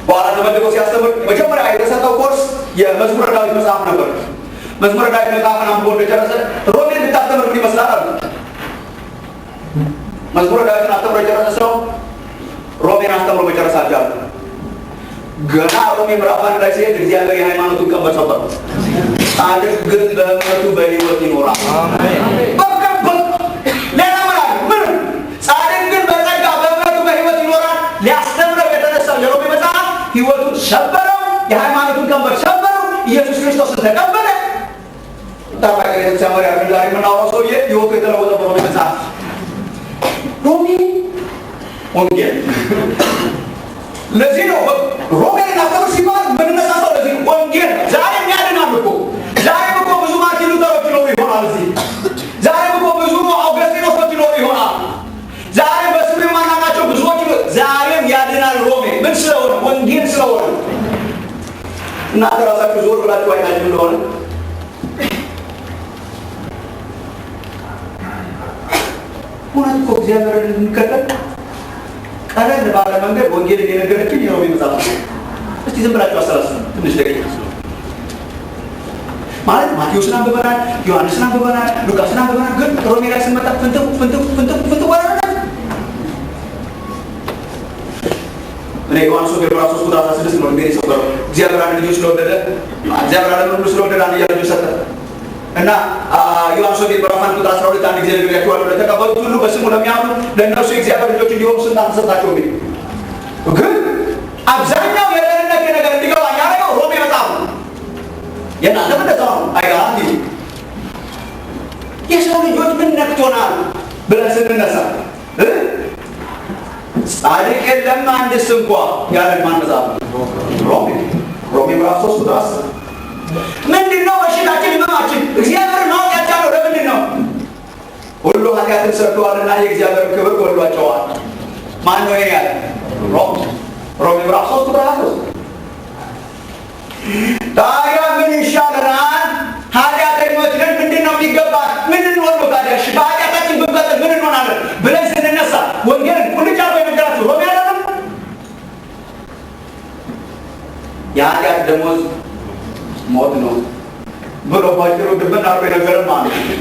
በኋላ ተመድቦ ሲያስተምር መጀመሪያ የተሰጠው ኮርስ የመዝሙረ ዳዊት መጽሐፍ ነበር። መዝሙረ ዳዊት መጽሐፍን አንብቦ እንደጨረሰ ሮሜን ብታስተምር ምን ይመስላል አሉ። መዝሙረ ዳዊትን አስተምሮ የጨረሰ ሰው ሮሜን አስተምሮ መጨረስ አልቻለም። ገና ሮሜ ምዕራፍ 1 ላይ ሲሄድ እግዚአብሔር የሃይማኖቱን ቀንበር ሰበረ። ጻድቅ ግን በእምነቱ በሕይወት ይኖራል። በቃ ሌላ ምን አለ? ምን ጻድቅ ግን በጸጋ በእምነቱ በሕይወት ይኖራል። ሊያስተምረው የተነሳው የሮሜ መጽሐፍ ሕይወቱን ሰበረው፣ የሃይማኖቱን ቀንበር ሰበረው፣ ኢየሱስ ክርስቶስን ተቀበለ። ታላቅ ቤተክርስቲያን መሪ አድርገን ዛሬ የምናወራው ሰውዬ ሕይወቱ የተለወጠ በሮሜ መጽሐፍ፣ ሮሜ ወንጌል። ለዚህ ነው ሮሜን እናስተምር ሲባል የምንነሳሳው። ለዚህ ነው ወንጌል ዛሬም ያድናል እኮ። ዛሬም እኮ ብዙ ማርቲን ሉተሮች ይኖሩ ይሆናል እዚህ። ዛሬም እኮ ብዙ አውገስጢኖሶች ይኖሩ ይሆናል። ዛሬም በስም የማናውቃቸው ብዙዎች፣ ዛሬም ያድናል ሮሜ። ምን ስለሆነ? ወንጌል ስለሆነ። እናንተ ራሳችሁ ዞር ብላችሁ አይታችሁ እንደሆነ እውነት እኮ እግዚአብሔርን እንከተል ቀለል ባለ መንገድ ወንጌልን የነገረችን የሮሜ መጽሐፍ ነው። እስቲ ዝም ብላችሁ አሰላስሉ ትንሽ ደቂቃ። ማለት ማቴዎስን አንብበናል፣ ዮሐንስን አንብበናል፣ ሉቃስን አንብበናል። ግን ሮሜ ላይ ስንመጣ ፍንትው ፍንትው ፍንትው ፍንትው ወረደ። እኔ ዮሐንስ ወንጌል ምዕራፍ 3 ቁጥር 16 ነው ልቤን የሰበረው። እግዚአብሔር አንድ ልጁን ስለወደደ፣ እግዚአብሔር ዓለምን ሁሉ ስለወደደ አንድያ ልጁን ሰጠ። እና ዮሐንስ ወንጌል ምዕራፍ 1 ቁጥር 12 አንድ ጊዜ ነግሬያችኋለሁ። ለተቀበሉት ሁሉ፣ በስሙ ለሚያምኑ ለእነርሱ የእግዚአብሔር ልጆች እንዲሆኑ ስልጣን ተሰጣቸው የሚል። ግን አብዛኛው የደህንነት ነገር እንዲገባ ያደረገው ሮሜ መጽሐፍ ነው። የእናንተም እንደዛው ነው። አይጋራ እንዲሁ የሰው ልጆች ምን ነክቶናል ብለን ስንነሳ ጻድቅ የለም አንድስ እንኳ ያለን ማን መጽሐፍ ነው? ሮሜ። ሮሜ ምዕራፍ 3 ቁጥር 10። ምንድን ነው በሽታችን፣ ህመማችን? እግዚአብሔርን ማወቅ ያልቻለው ለምንድን ነው? ሁሉ ኃጢአትን ሰርተዋልና የእግዚአብሔር ክብር ጎድሏቸዋል። ማን ነው ይሄን ያለ? ሮሜ። ሮሜ ምዕራፍ 3 ቁጥር 23። ታዲያ ምን ይሻለናል? ኃጢአተኞች ነን። ምንድን ነው የሚገባን? ምን እንሆን ነው ታዲያ? እሺ በኃጢአታችን ብንቀጥል ምን እንሆናለን ብለን ስንነሳ ወንጌልን ቁልጭ አድርጎ የነገራችሁ ሮሜ አይደለም? የኃጢአት ደሞዝ ሞት ነው ብሎ ባጭሩ ድብን አድርጎ የነገረን ማለት ነው።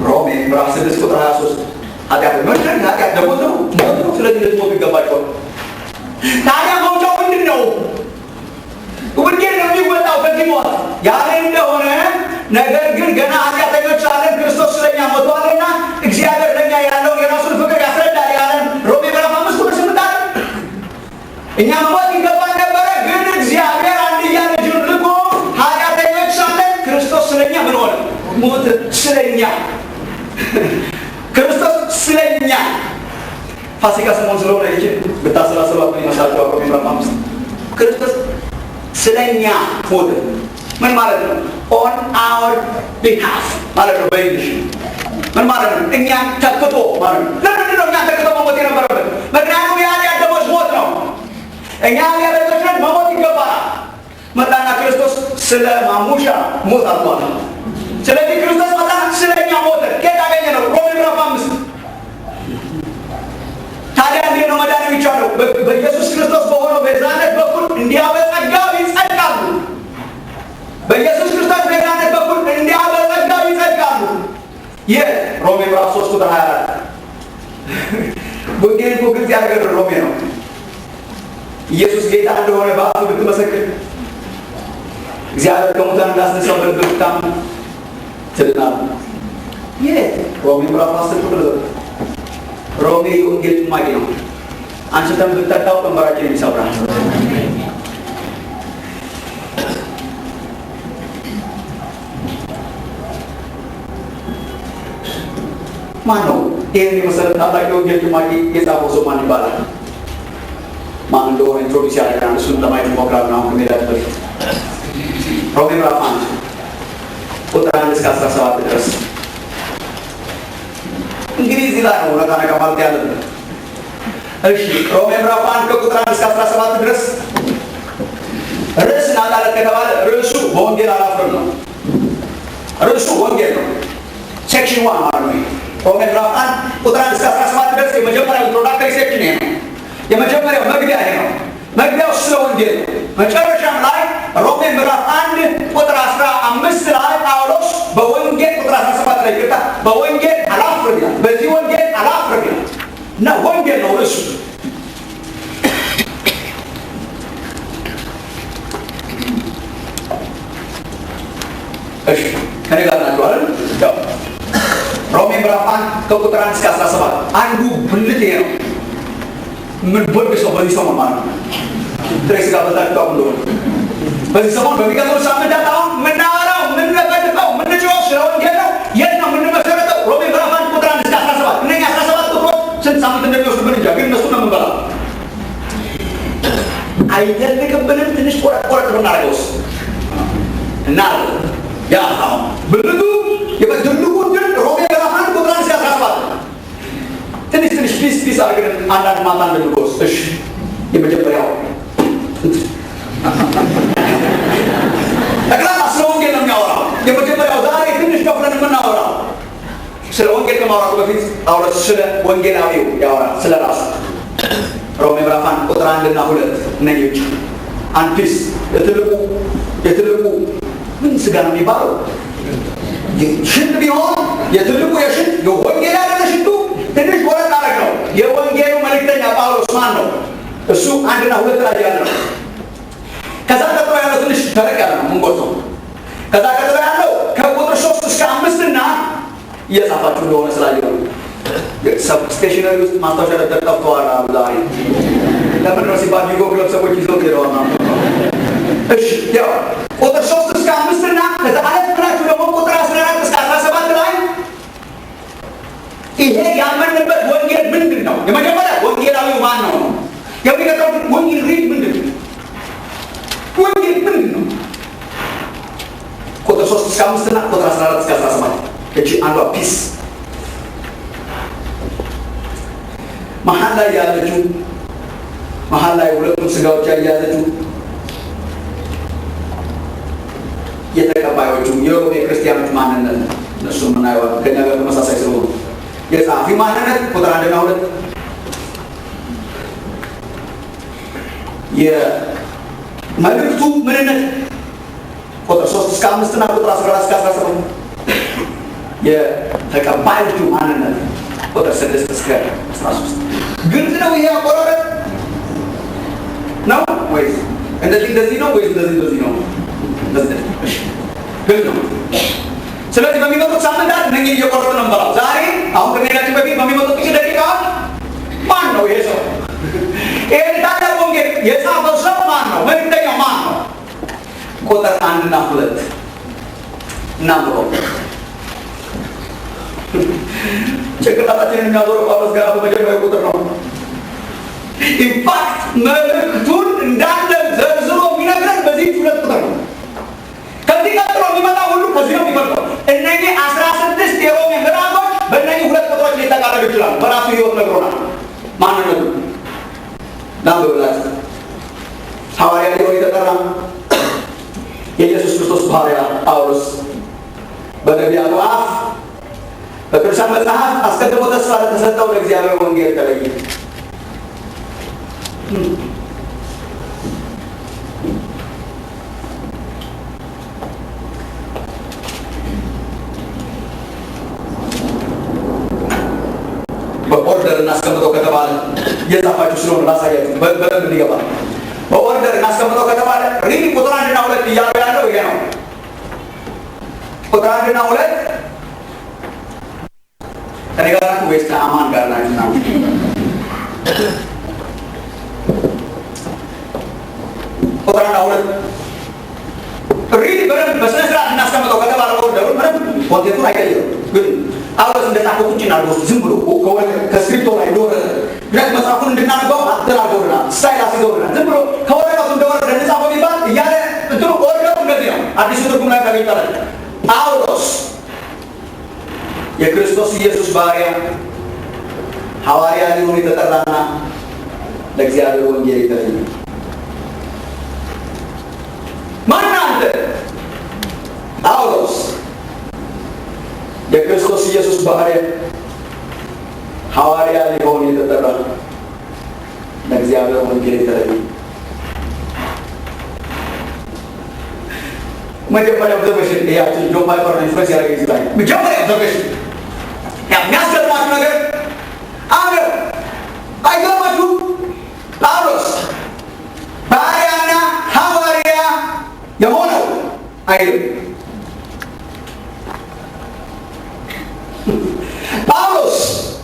ሮሜ ምዕራፍ 6 ቁጥር 23። ኃጢአተኞች ነን፣ የኃጢአት ደሞዝ ነው ሞት ነው። ስለዚህ ልትሞቱ ይገባቸዋል። ታዲያ መውጫው ምንድን ነው? ወንጌል ነው የሚወጣው ከዚህ ሞት ያለ እንደሆነ፣ ነገር ግን ገና ኃጢአተኞች ሳለን ክርስቶስ ስለኛ ሞቷልና እግዚአብሔር ለኛ ያለውን የራሱን ፍቅር ያስረዳል ያለን ሮሜ ምዕራፍ 5 ቁጥር 8 አለ። እኛ መሞት ይገባን ነበረ፣ ግን እግዚአብሔር አንድያ ልጁን ልኮ ኃጢአተኞች ሳለን ክርስቶስ ስለኛ ምን ሆነ? ሞተ። ስለኛ፣ ክርስቶስ ስለኛ። ፋሲካ ሰሞን ስለሆነ ይችን ብታሰላስሏት ምን ይመስላችኋል? ሮሜ ምዕራፍ 5፣ ክርስቶስ ስለኛ ሞተ። ምን ማለት ነው? On our behalf ማለት ነው በ English። ምን ማለት ነው? እኛን ተክቶ ማለት ነው። ለምንድን ነው እኛን ተክቶ መሞት የነበረበት? ምክንያቱም የኃጢአት ደመወዝ ሞት ነው። እኛ ኃጢአተኞች ነን፣ መሞት ይገባናል። መጣና ክርስቶስ ስለ ማሙሻ ሞት አልቷል። ስለዚህ ክርስቶስ መጣ፣ ስለኛ ሞተ። ከየት አገኘ ነው? ሮሜ ምዕራፍ 5። ታዲያ እንዴት ነው መዳን የሚቻለው? በኢየሱስ ክርስቶስ በሆነው ቤዛነት በኩል እንዲያ በጸጋው ይጸድቃሉ። በኢየሱስ ክርስቶስ ቤዛነት በኩል እንዲያ በጸጋው ይጸድቃሉ። ይህ ሮሜ ምዕራፍ 3 ቁጥር 24። ወንጌል እኮ ግልጽ ያደረገ ሮሜ ነው። ኢየሱስ ጌታ እንደሆነ በአፍህ ብትመሰክር፣ እግዚአብሔር ከሙታን እንዳስነሳው በልብህ ብታምን ትድናለህ። የት? ሮሜ ምዕራፍ 10 ቁጥር 9። ሮሜ የወንጌል ጭማቂ ነው። አንስተን ብንጠጣው ቀንበራችንን ይሰብራል። ማን ነው ይህን የመሰለ ታላቅ የወንጌል ጭማቂ የጻፈው ሰው ማን ይባላል? ማን እንደሆነ introduce ያደርጋል። እሱን ለማየት እንሞክራለን አሁን ከመሄዳችን በፊት። ሮሜ ምዕራፍ 1 ቁጥር 1 እስከ 17 ድረስ። እንግዲህ እዚህ ላይ ነው ነካ ነካ ማለት ያለብን። እሺ፣ ሮሜ ምዕራፍ 1 ከቁጥር 1 እስከ 17 ድረስ። ርዕስ እናጣለን ከተባለ ርዕሱ በወንጌል አላፍርም ነው። ርዕሱ ወንጌል ነው። Section 1 ማለት ነው። ሮሜ ምዕራፍ 1 ቁጥር 1 እስከ 17 ድረስ የመጀመሪያው introductory section ይሄ ነው። የመጀመሪያው መግቢያ ይሄ ነው። መግቢያው ስለ ወንጌል ነው። መጨረሻም ላይ ሮሜ ምዕራፍ 1 ቁጥር 15 ላይ ጳውሎስ በወንጌል፣ ቁጥር 17 ላይ ይቅርታ፣ በወንጌል አላፍርም ይላል። በዚህ ወንጌል አላፍርም ይላል እና ወንጌል ነው ርዕሱ። እሺ፣ ከኔ ጋር ናችሁ አይደል? ያው ሮሜ ምዕራፍ 1 ከቁጥር 1 እስከ 17 አንዱ ብልት ይሄ ነው። ምን ቦድ ሰው በዚህ ሰሞን ማለት ነው። ጥሬ ስጋ በልታችሁ ታውቁ እንደሆነ በዚህ ሰሞን፣ በሚቀጥሉት ሳምንታት አሁን የምናወራው፣ የምንለፈልፈው፣ የምንጮኸው ስለ ወንጌል ነው። የት ነው የምንመሰረተው? ሮሜ ምዕራፍ 1 ቁጥር 1 እስከ 17። እነኛ 17 ቁጥሮች ስንት ሳምንት እንደሚወስዱብን እንጃ፣ ግን እነሱ ነው የምንበላው። አይተልቅብንም? ትንሽ ቆረጥ ቆረጥ ብናደርገውስ? እና ያ አሁን ብልቱ የትልቁ ድል ሮሜ ምዕራፍ 1 ቁጥር 1 እስከ 17። ትንሽ ትንሽ piece piece አድርገን አንዳንድ ማታ እንድንጎስ። እሺ፣ የመጀመሪያው ጠቅላላ ስለ ወንጌል ነው የሚያወራው። የመጀመሪያው ዛሬ ትንሽ ከፍለን የምናወራው፣ ስለ ወንጌል ከማውራቱ በፊት ጳውሎስ ስለ ወንጌላዊው ያወራል፣ ስለ ራሱ። ሮሜ ምዕራፍ 1 ቁጥር 1 እና 2 እነኚህ ብቻ አንድ piece። የትልቁ ምን ስጋ ነው የሚባለው? ሽንት ቢሆን የትልቁ የሽንት የወንጌል አይደለ ሽንቱ ትንሽ ቆረጥ አደረግ ነው። የወንጌሉ መልእክተኛ ጳውሎስ ማን ነው? እሱ አንድና ሁለት ላይ ያለ ነው። ከዛ ቀጥሎ ያለው ትንሽ ተለቅ ያለ ነው ምንጎተው። ከዛ ቀጥሎ ያለው ከቁጥር 3 እስከ 5 እና እየጻፋችሁ እንደሆነ ስላየሁ ነው። Stationery ውስጥ ማስታወሻ ደብተር ጠፍተዋል አሉ ዛሬ። ለምንድን ነው ሲባል ዩጎ ክለብ ሰዎች ይዘው ሄደዋል ማለት ነው። እሺ፣ ያው ቁጥር 3 እስከ 5 እና ከዛ አለፍ ብላችሁ ደግሞ ቁጥር 14 እስከ 17 ላይ ይሄ ያመንበት ወንጌል ምንድን ነው? የመጀመሪያ ወንጌላዊው ማን ነው? የሚቀጥለው ወንጌል real ምንድን ነው? ወንጌል ምንድን ነው? ቁጥር 3 እስከ 5 እና ቁጥር 14 እስከ 17 እቺ አንዷ piece። መሀል ላይ ያለችው፣ መሀል ላይ ሁለቱም ስጋዎች ያያዘችው የተቀባዮቹ የሮሜ ክርስቲያኖች ማንነት ነው። እነሱ የምናየዋል ከኛ ጋር ተመሳሳይ ስለሆኑ። የጸሐፊው ማንነት ቁጥር 1ና 2፣ የመልእክቱ ምንነት ቁጥር 3 እስከ 5 እና ቁጥር 14 እስከ 17፣ የተቀባዮቹ ማንነት ቁጥር 6 እስከ 13። ግልጽ ነው። ይሄ አቆራረጥ ነው ወይስ እንደዚህ እንደዚህ ነው ወይስ እንደዚህ እንደዚህ ነው? እንደዚህ። እሺ፣ ግልጽ ነው። ስለዚህ በሚመጡት ሳምንታት እነኚህ እየቆረጥን ነው የምንበላው። ዛሬ አሁን ከመሄዳችን በፊት በሚመጡት ጥቂት ደቂቃዎች ማን ነው ይሄ ሰው? ይሄን ታላቅ ወንጌል የጻፈው ሰው ማን ነው? መልእክተኛው ማን ነው? ቁጥር 1ና 2 እናንብበው። ጭንቅላታችንን የሚያዞረው ጳውሎስ ገና በመጀመሪያው ቁጥር ነው። In fact መልእክቱን እንዳለ ዘርዝሮ የሚነግረን በዚህ ሁለት ቁጥር ነው። ከዚህ ቀጥሎ የሚመጣ ሁሉ ከዚህ ነው የሚመጣው። እነኚህ 16 የሮሜ ምዕራፎች በእነኚህ ሁለት ቁጥሮች ሊጠቃለሉ ይችላሉ። በራሱ ሕይወት ነግሮናል ማንነቱ። ላንብብላችሁ። ሐዋርያ ሊሆን የተጠራ የኢየሱስ ክርስቶስ ባሪያ ጳውሎስ በነቢያቱ አፍ በቅዱሳን መጽሐፍ አስቀድሞ ተስፋ ለተሰጠው ለእግዚአብሔር ወንጌል ተለየ። በ order እናስቀምጠው ከተባለ፣ እየጻፋችሁ ስለሆነ ላሳያችሁ በደንብ እንዲገባ፣ በ order እናስቀምጠው ከተባለ really ቁጥር 1ና 2 እያለው ያለው ይሄ ነው። ቁጥር 1ና 2 ከኔ ጋር ናችሁ ወይስ ከአማን ጋር ናችሁ? ቁጥር 1 really በደንብ በስነ ስርዓት እናስቀምጠው ከተባለ order ኡ ምንም content ኡን አይቀይርም። ግን ጳውሎስ እንደጻፈው ቁጭ እናድርገው ዝም ብሎ ከስክሪፕቶ ላይ እንደወረደ፣ ምክንያቱም መጽሐፉን እንድናነበው አደራርገውልናል፣ style አስይዘውልናል። ዝም ብሎ ከወረቀቱ እንደወረደ እንጻፈው ቢባል እያለ እንትኑ order ኡ እንደዚህ ነው። አዲሱ ትርጉም ላይ ታገኙታላችሁ። ጳውሎስ የክርስቶስ ኢየሱስ ባሪያ ሐዋርያ ሊሆን የተጠራና ለእግዚአብሔር ወንጌል የተለየ። ማን አንተ? ጳውሎስ የክርስቶስ ኢየሱስ ባሪያ ሐዋርያ ሊሆን የተጠራ ለእግዚአብሔር ወንጌል የተለየ። መጀመሪያ observation ያችን ጆን ፓይፐር ነው influence ያደረገ ይችላል። መጀመሪያ observation የሚያስገርማችሁ ነገር አለ፣ አይገርማችሁ? ጳውሎስ ባሪያና ሐዋርያ የሆነው አይልም። ጳውሎስ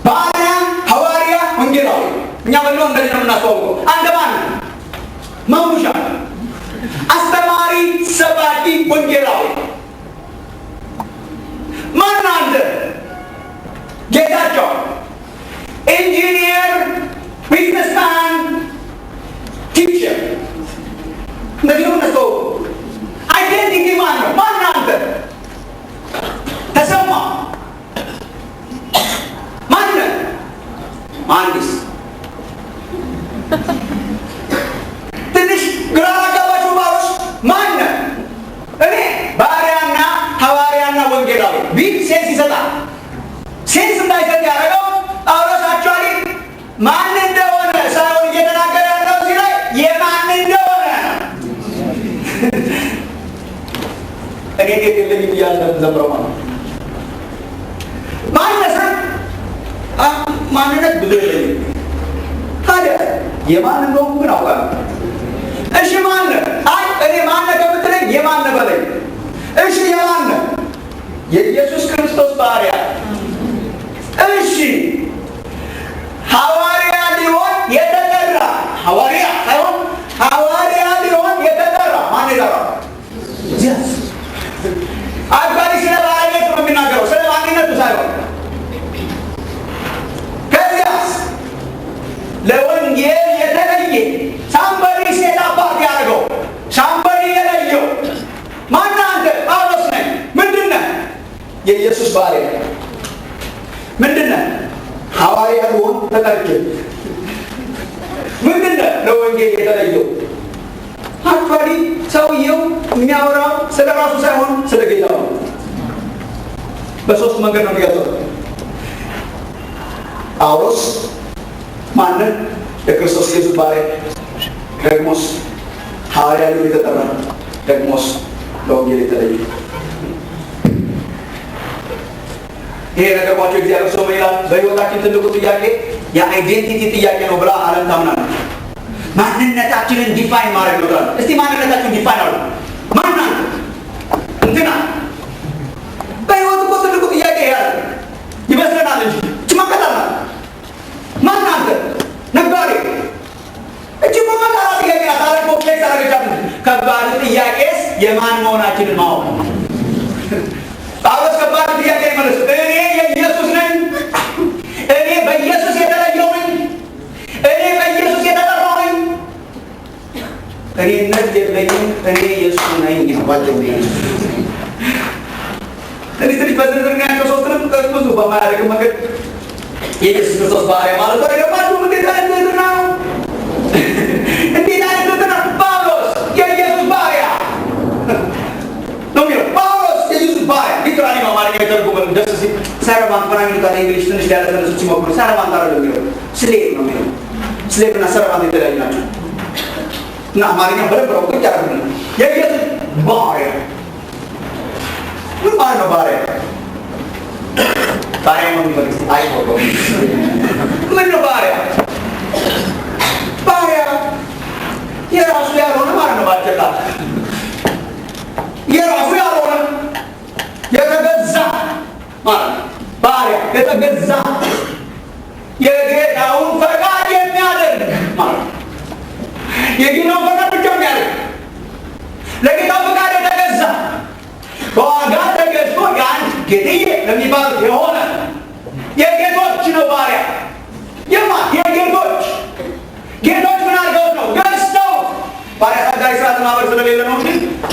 ባሪያ፣ ሐዋርያ፣ ወንጌላዊ። እኛ በለው እንደዚህ ነው የምናስተዋውቀው። አንተ ማን? መሙሻ፣ አስተማሪ፣ ሰባኪ፣ ወንጌላዊ። ማን አንተ? ጌታቸው፣ engineer፣ businessman፣ teacher። እንደዚህ ነው የምናስተዋውቀው። Identity ማን ነው? ማን አንተ? ተሰማ። ማን? መሐንዲስ። ትንሽ ግራ አጋባችሁ። ጳውሎስ ማን? እኔ ባሪያና ሐዋርያና ወንጌላዊ ቢል sense ይሰጣል። Sense እንዳይሰጥ ያደረገው ጳውሎስ actually ማን እንደሆነ ሳይሆን እየተናገረ ያለው እዚህ ላይ የማን እንደሆነ። እኔ እንዴት የለኝም እያለ ዘምረው ማለት ማንነት ማንነት ብዙ የለኝም። ታዲያ የማን እንደሆንኩ ግን አውቃለሁ። እሺ ማን? አይ እኔ ማን ከምትለኝ የማን በለኝ። እሺ የማን? የኢየሱስ ክርስቶስ ባሪያ። እሺ ሐዋርያ ሊሆን የተጠራ፣ ሐዋርያ ሳይሆን ሐዋርያ ሊሆን የተጠራ። ማን የጠራው? Actually ስለ ባለቤቱ ነው የሚናገረው፣ ስለ ማንነቱ ሳይሆን። ከዚያስ ለወንጌል የተለየ፣ somebody set apart ያደረገው፣ somebody የለየው። ማነህ አንተ? ጳውሎስ ነኝ። ምንድን ነህ? የኢየሱስ ባሪያ። ምንድን ነህ? ሐዋርያ ልሆን ተጠርቼ። ምንድን ነህ? ለወንጌል የተለየው። Actually ሰውየው የሚያወራው ስለ ራሱ ሳይሆን ስለ ጌታው ነው። በሶስት መንገድ ነው የሚገልጸው። ጳውሎስ ማንን? የክርስቶስ ኢየሱስ ባሪያ፣ ደግሞስ ሐዋርያ ሊሆን የተጠራ፣ ደግሞስ ለወንጌል የተለየ። ይሄ ነገርኳቸው። እግዚአብሔር ሰው ይላል፣ በህይወታችን ትልቁ ጥያቄ የ identity ጥያቄ ነው ብላ ዓለም ታምናለች። ማንነታችንን define ማድረግ ነው ትላለች። እስቲ ማንነታችንን define አድርጉ። ማን አንተ? እንትና። በህይወት እኮ ትልቁ ጥያቄ ይሄ አይደለም ይመስለናል እንጂ እቺ መከታና ማን አንተ? ነጋዴ። እቺ እኮ መከራ ጥያቄ ናት። ዓለም complex አደረገቻት እንጂ ከባድ ጥያቄስ የማን መሆናችንን ማወቅ ነው። ጳውሎስ ከባድ ጥያቄ መለሰ። እኔ የኢየሱስ ነኝ። እኔ በኢየሱስ የተለየው ነኝ። እኔ በኢየሱስ የተጠራው ነኝ። እኔነት የለኝም። እኔ የእሱ ነኝ ነው ባጭሩ። ትንሽ ትንሽ በዝርዝር ነው ያለው። ሶስትንም ብዙ በማያደርግ መንገድ የኢየሱስ ክርስቶስ ባሪያ ማለት ነው። አይገባችሁም? እንዴት አይነት ትህትና ነው! እንዴት አይነት ትህትና! ጳውሎስ የኢየሱስ ባሪያ ነው የሚለው። ጳውሎስ የኢየሱስ ባሪያ literally በአማርኛ የተረጎመልን ደስ ሲል servant ምናምን ይሉታል። English ትንሽ ሊያለሰልሱት ሲሞክሩ servant አይደለም የሚለው፣ slave ነው የሚለው። Slave እና servant የተለያዩ ናቸው። እና አማርኛ በደንብ ነው ቁጭ ያደርጉልን። የኢየሱስ ባሪያ ምን ማለት ነው? ባሪያ ባሪያ ነው የሚፈልግ አይቆርጠውም። ምን ነው ባሪያ? ባሪያ የራሱ ያልሆነ ማለት ነው። ባጭር ቃል የራሱ ያልሆነ፣ የተገዛ ማለት ነው። ባሪያ የተገዛ የተገዛ የጌታውን ፈቃድ የሚያደርግ ማለት ነው። የጌታውን ፈቃድ ብቻ የሚያደርግ፣ ለጌታው ፈቃድ የተገዛ፣ በዋጋ ተገዝቶ የአንድ ጌትዬ ለሚባሉት የሆነ የጌቶች ነው ባሪያ። የማ የጌቶች። ጌቶች ምን አድርገውት ነው? ገዝተው። ባሪያ አሳዳሪ ስርዓት ማህበር ስለሌለ ነው እንጂ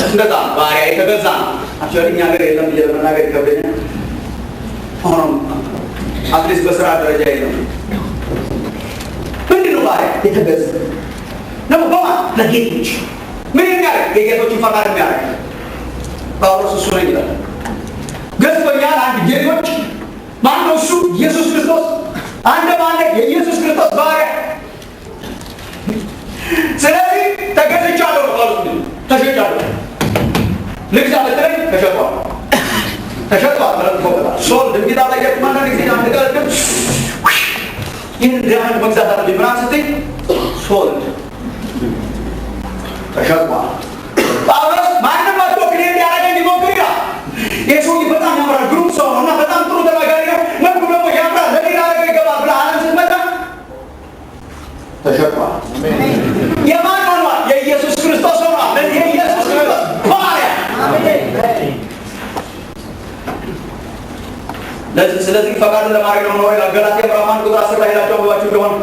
እንደዛ ነው። ባሪያ የተገዛ ነው። Actually እኛ ሀገር የለም ብዬ ለመናገር ይከብደኛል። ሆኖም at least በስራ ደረጃ የለም። ምንድን ነው ባሪያ? የተገዛ ደግሞ በማን? ለጌቶች። ምን የሚያደርግ? የጌቶችን ፈቃድ የሚያደርግ። ጳውሎስ እሱ ነኝ ይላል። ገዝቶኛል አንድ ጌቶች። ማነው እሱ? ኢየሱስ ክርስቶስ። አንድ ማነ? የኢየሱስ ክርስቶስ ባሪያ። ስለዚህ ተገዝቻለሁ ነው ጳውሎስ የሚለው። ተሸጫለሁ። ልግዛ ብትለኝ ተሸጧል፣ ተሸጧል፣ ተለጥፎበታል። Sold። እንግዳ ጠየቅ። አንዳንድ ጊዜ አንድ ቃል ግን ይህን diamond መግዛት አለብኝ ምናምን ስትይ sold፣ ተሸጧል። ጳውሎስ ማንም መጥቶ claim ሊያደርገኝ ቢሞክር ይላል፣ ይህ ሰውዬ በጣም ያምራል፣ ግሩም ሰው ነው እና በጣም ጥሩ ተናጋሪ ነው፣ መልኩ ደግሞ ያምራል፣ ለሌላ ነገር ይገባል ብለህ ዓለም ስትመጣ ተሸጧል። የማን ሆኗል? የኢየሱስ ክርስቶስ ሆኗል። ለዚህ የኢየሱስ ክርስቶስ ባሪያ። ስለዚህ ፈቃዱን ለማድረግ ነው ነው ይላል። ገላትያ ምዕራፍ 1 ቁጥር 10 ላይ ሄዳችሁ አንብባችሁ እንደሆነ፣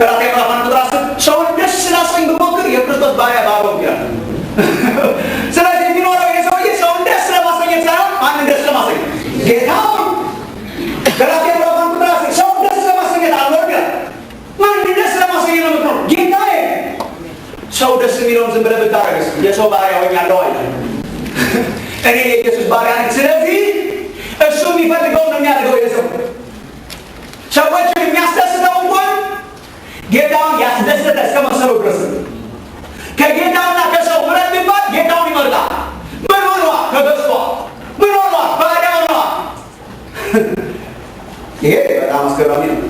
ገላትያ ምዕራፍ 1 ቁጥር 10 ሰውን ደስ ላሰኝ ብሞክር የክርስቶስ ባሪያ ባልሆንኩ ይላል። ስለዚህ የሚኖረው ይሄ ሰውዬ ሰውን ደስ ለማሰኘት ሳይሆን ማንን ደስ ለማሰኘት? ጌታውን። ገላትያ ምዕራፍ 1 ቁጥር 10 ሰውን ደስ ለማሰኘት አልኖርም ይላል። ማንን ደስ ለማሰኘት ነው የምትኖረው? ጌታዬ። ሰው ደስ የሚለውን ዝም ብለህ ብታደርግስ የሰው ባሪያ ሆኛለሁ አይደል? እኔ የኢየሱስ ባሪያ ነኝ። ስለዚህ እሱ የሚፈልገውን ነው የሚያደርገው። የሰው ሰዎችን የሚያስደስተው እንኳን ጌታውን ያስደሰተ እስከ መሰለው ድረስ ነው። ከጌታውና ከሰው ምረጥ ቢባል ጌታውን ይመርጣል። ምን ሆኗ? ተገዝቷል። ምን ሆኗ? ባሪያ ሆኗ። ይሄ በጣም አስገራሚ ነው።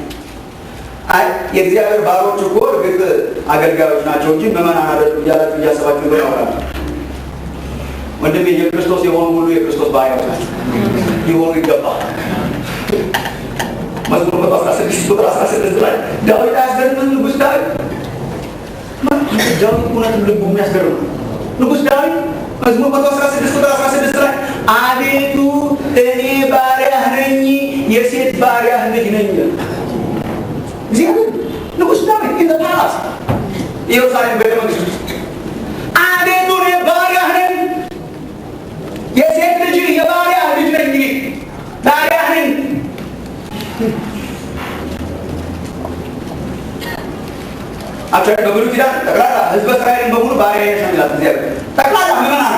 አይ የእግዚአብሔር ባሮች እኮ እርግጥ አገልጋዮች ናቸው እንጂ ምዕመናን አይደሉም እያላችሁ እያሰባችሁ እንደሆነ አውቃለሁ። ወንድሜ፣ የክርስቶስ የሆኑ ሁሉ የክርስቶስ ባሪያዎች ናቸው፣ ሊሆኑ ይገባል። መዝሙር 116 ቁጥር 16 ላይ ዳዊት አያስገርምም? ንጉሥ ዳዊት፣ ዳዊት እውነትም ልቡ የሚያስገርም ነው። ንጉሥ ዳዊት መዝሙር 116 ቁጥር 16 ላይ አቤቱ እኔ ባሪያህ ነኝ፣ የሴት ባሪያህ ልጅ ነኝ። እግዚአብሔር ንጉሥ ዳዊት in the palace፣ ኢየሩሳሌም ቤተ መንግስት ውስጥ አቤቱ እኔ ባሪያህ ነኝ፣ የሴት ልጅ የባሪያህ ልጅ ነኝ፣ ባሪያህ ነኝ። Actually በብሉይ ኪዳን ጠቅላላ ህዝበ እስራኤልን በሙሉ ባሪያ ነው የሚላት እግዚአብሔር። ጠቅላላ ምዕመናን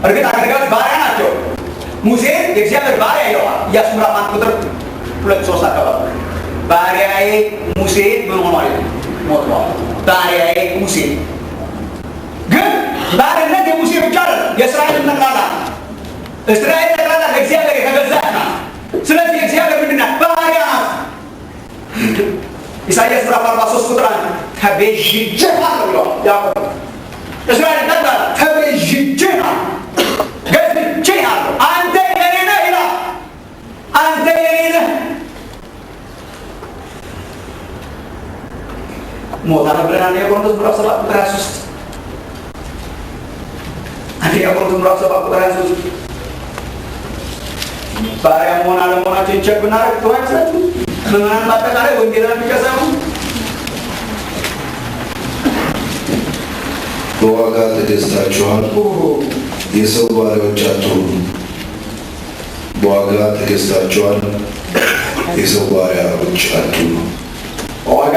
እርግጥ አገልጋዮች ባሪያ ናቸው። ሙሴ የእግዚአብሔር ባሪያ ይለዋል። ኢያሱ ምዕራፍ 1 ቁጥር 2 3 አካባቢ ባሪያዬ ሙሴ ምን ሆኗል? ሞቷል። ባሪያዬ ሙሴ ግን ባርነት የሙሴ ብቻ አይደለም፣ የእስራኤልን ጠቅላላ። እስራኤል ጠቅላላ ለእግዚአብሔር የተገዛች ናት። ስለዚህ እግዚአብሔር ምንድን ናት? ባሪያ ናት። ኢሳይያስ ምዕራፍ 43 ቁጥር 1 ተቤዥቼሃለሁ ብለዋል ያዕቆብ። እስራኤል ጠቅላላ ተቤዥቼሃለሁ፣ ገዝቼሃለሁ፣ አንተ የኔ ነህ ይላል። አንተ የኔ ነህ። ሞታ ብለን አንደኛ ቆሮንቶስ ምዕራፍ 7 ቁጥር 23፣ አንደኛ ቆሮንቶስ ምዕራፍ 7 ቁጥር 23 ባሪያ መሆን አለመሆናችን check ብናደርግ ጥሩ አይመስላችሁም? ምዕመናን በአጠቃላይ፣ ወንጌላውያን ብቻ ሳይሆን። በዋጋ ተገዝታችኋል፣ የሰው ባሪያዎች አትሁኑ። በዋጋ ተገዝታችኋል፣ የሰው ባሪያዎች አትሁኑ። በዋጋ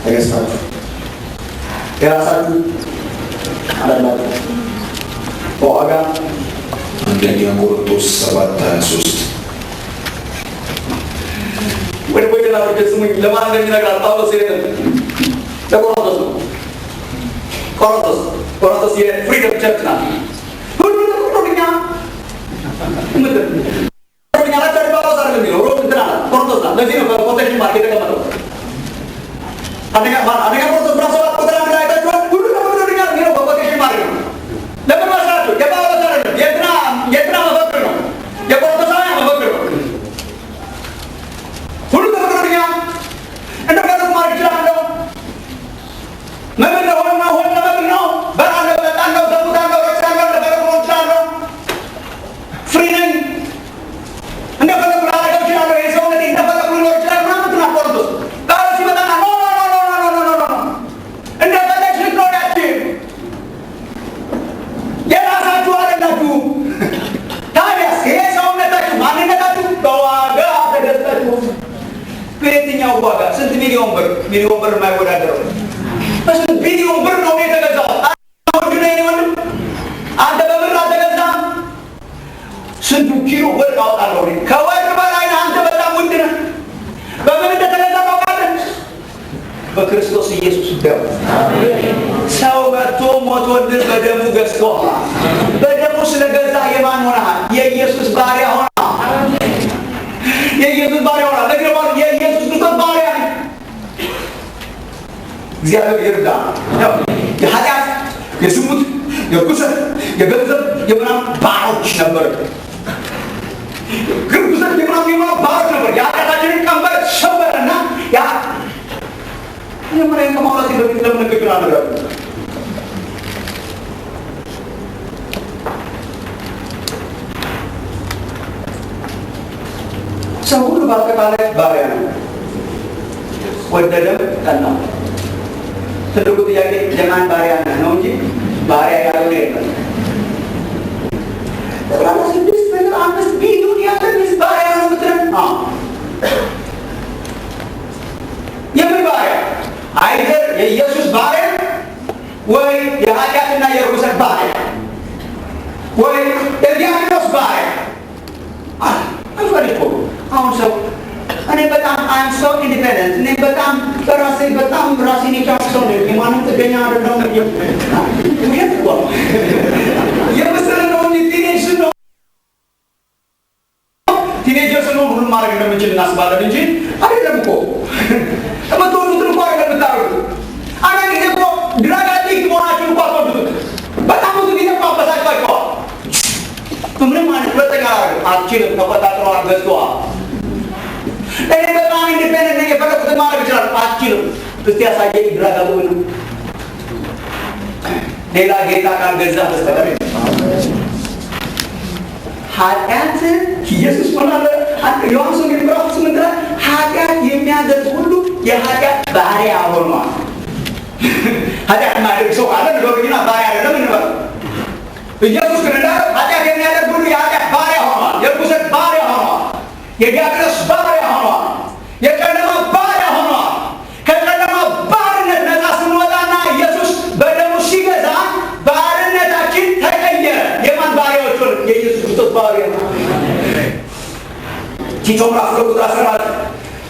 ተገዝታችሁ የራሳችሁ አይደላችሁ። በዋጋ አንደኛ ቆሮንቶስ 7:23። ወደ ላሮች ስሙኝ፣ ለማን እንደሚነግራል ጳውሎስ ይሄንን? ለቆሮንቶስ ነው። ቆሮንቶስ የ freedom church ናት። ሁሉ ተፈቅዶልኛል ምትል ተፈቅዶልኛል። Actually ጳውሎስ አይደለም የሚለው፣ ሮም እንትና ናት፣ ቆሮንቶስ ናት። ለዚህ ነው በ quotation mark የተቀመጠው። አንደኛ ቆሮንቶስ ምዕራፍ 7 ቁጥር 1 ላይ አይታችኋል። ሁሉ ተፈቅዶልኛል የሚለው በ quotation mark ነው። ለምን መሰላችሁ? የጳውሎስ አይደለም፣ የእንትና መፈክር ነው፣ የቆሮንቶሳውያን መፈክር ነው። ሚሊዮን ብር፣ ሚሊዮን ብር የማይወዳደረው በስንት ቢሊዮን ብር ነው የተገዛው? ውድ ነው የኔ ወንድም፣ አንተ በብር አልተገዛህም። ስንቱ ኪሎ ወርቅ አወጣለሁ እኔ? ከወርቅ በላይ ነህ አንተ፣ በጣም ውድ ነህ። በምን እንደተገዛ ታውቃለህ? በክርስቶስ ኢየሱስ ደም። ሰው መጥቶ ሞቶልህ በደሙ ገዝቶሃል። በደሙ ስለገዛ የማን ሆነሃል? የኢየሱስ ባሪያ ሆነሃል። የኢየሱስ ባሪያ ሆነሃል። ለግረ የኢየሱስ ክርስቶስ ባሪያ ነህ። እግዚአብሔር ይርዳ። የኃጢአት፣ የዝሙት፣ የርኩሰት፣ የገንዘብ፣ የምናምን ባሮች ነበር። ርኩሰት፣ የምናምን የምናምን ባሮች ነበር። የኃጢአታችንን ቀንበር ሰበረና ያ መጀመሪያ ከማውራት በፊት ለምን ንግግር አደረጉ? ሰው ሁሉ በአጠቃላይ ባሪያ ነው፣ ወደደም ጠላም። ትልቁ ጥያቄ ለማን ባሪያ ነህ ነው እንጂ ባሪያ ያልሆነ የለም። ጠቅላላ 6.5 ቢሊዮን ያለ ህዝብ ባሪያ ነው የምትለን? አዎ። የምን ባሪያ? Either የኢየሱስ ባሪያ ወይ የኃጢአትና የርኩሰት ባሪያ ወይ የዲያብሎስ ባሪያ። አልፈልግ እኮ አሁን ሰው እኔ በጣም I'm so independent፣ እኔ በጣም በራሴ በጣም ራሴን የቻልኩ ሰው ነኝ፣ የማንም ጥገኛ አይደለሁም። ውሸት እኮ ነው የመሰለ ነው እንጂ teenage ስንሆን teenager ስንሆን ሁሉም ማድረግ እንደምንችል እናስባለን እንጂ አይደለም እኮ። የምትወዱትን እኮ አይደለም የምታደርጉት። አንዳንድ ጊዜ እኮ drug addict መሆናችሁን እኮ አትወዱትም። በጣም ብዙ ጊዜ እኮ አበሳጭቷቸዋል። ምንም አይነት ሁለተኛ አላደርግም፣ አትችልም፣ ተቆጣጥረዋል፣ ገዝተዋል። እኔ በጣም independent ነኝ፣ የፈለኩትን ማድረግ እችላለሁ። አትችልም። እስቲ ያሳየኝ drug አቁም ነው። ሌላ ጌታ ካልገዛ በስተቀር ኃጢአት ኢየሱስ ምን አለ? ዮሐንስ ወንጌል ምዕራፍ 8 ላይ ኃጢአት የሚያደርግ ሁሉ የኃጢአት ባሪያ ሆኗል። ኃጢአት የማያደርግ ሰው ካለ ንገሩኝና ባሪያ አይደለም እንበል። ኢየሱስ ግን እንዳለ ኃጢአት የሚያደርግ ሁሉ የኃጢአት ባሪያ ሆኗል። የርኩሰት ባሪያ ሆኗል። የዲያብሎስ ባሪያ ሆኗል። የጨለማ ባሪያ ሆኗል። ከጨለማ ባርነት ነፃ ስንወጣና ኢየሱስ በደሙ ሲገዛ ባርነታችን ተቀየረ። የማን ባሪያዎች ሆንን? የኢየሱስ ክርስቶስ ባሪያ። ቲቶ ምዕራፍ 2 ቁጥር 14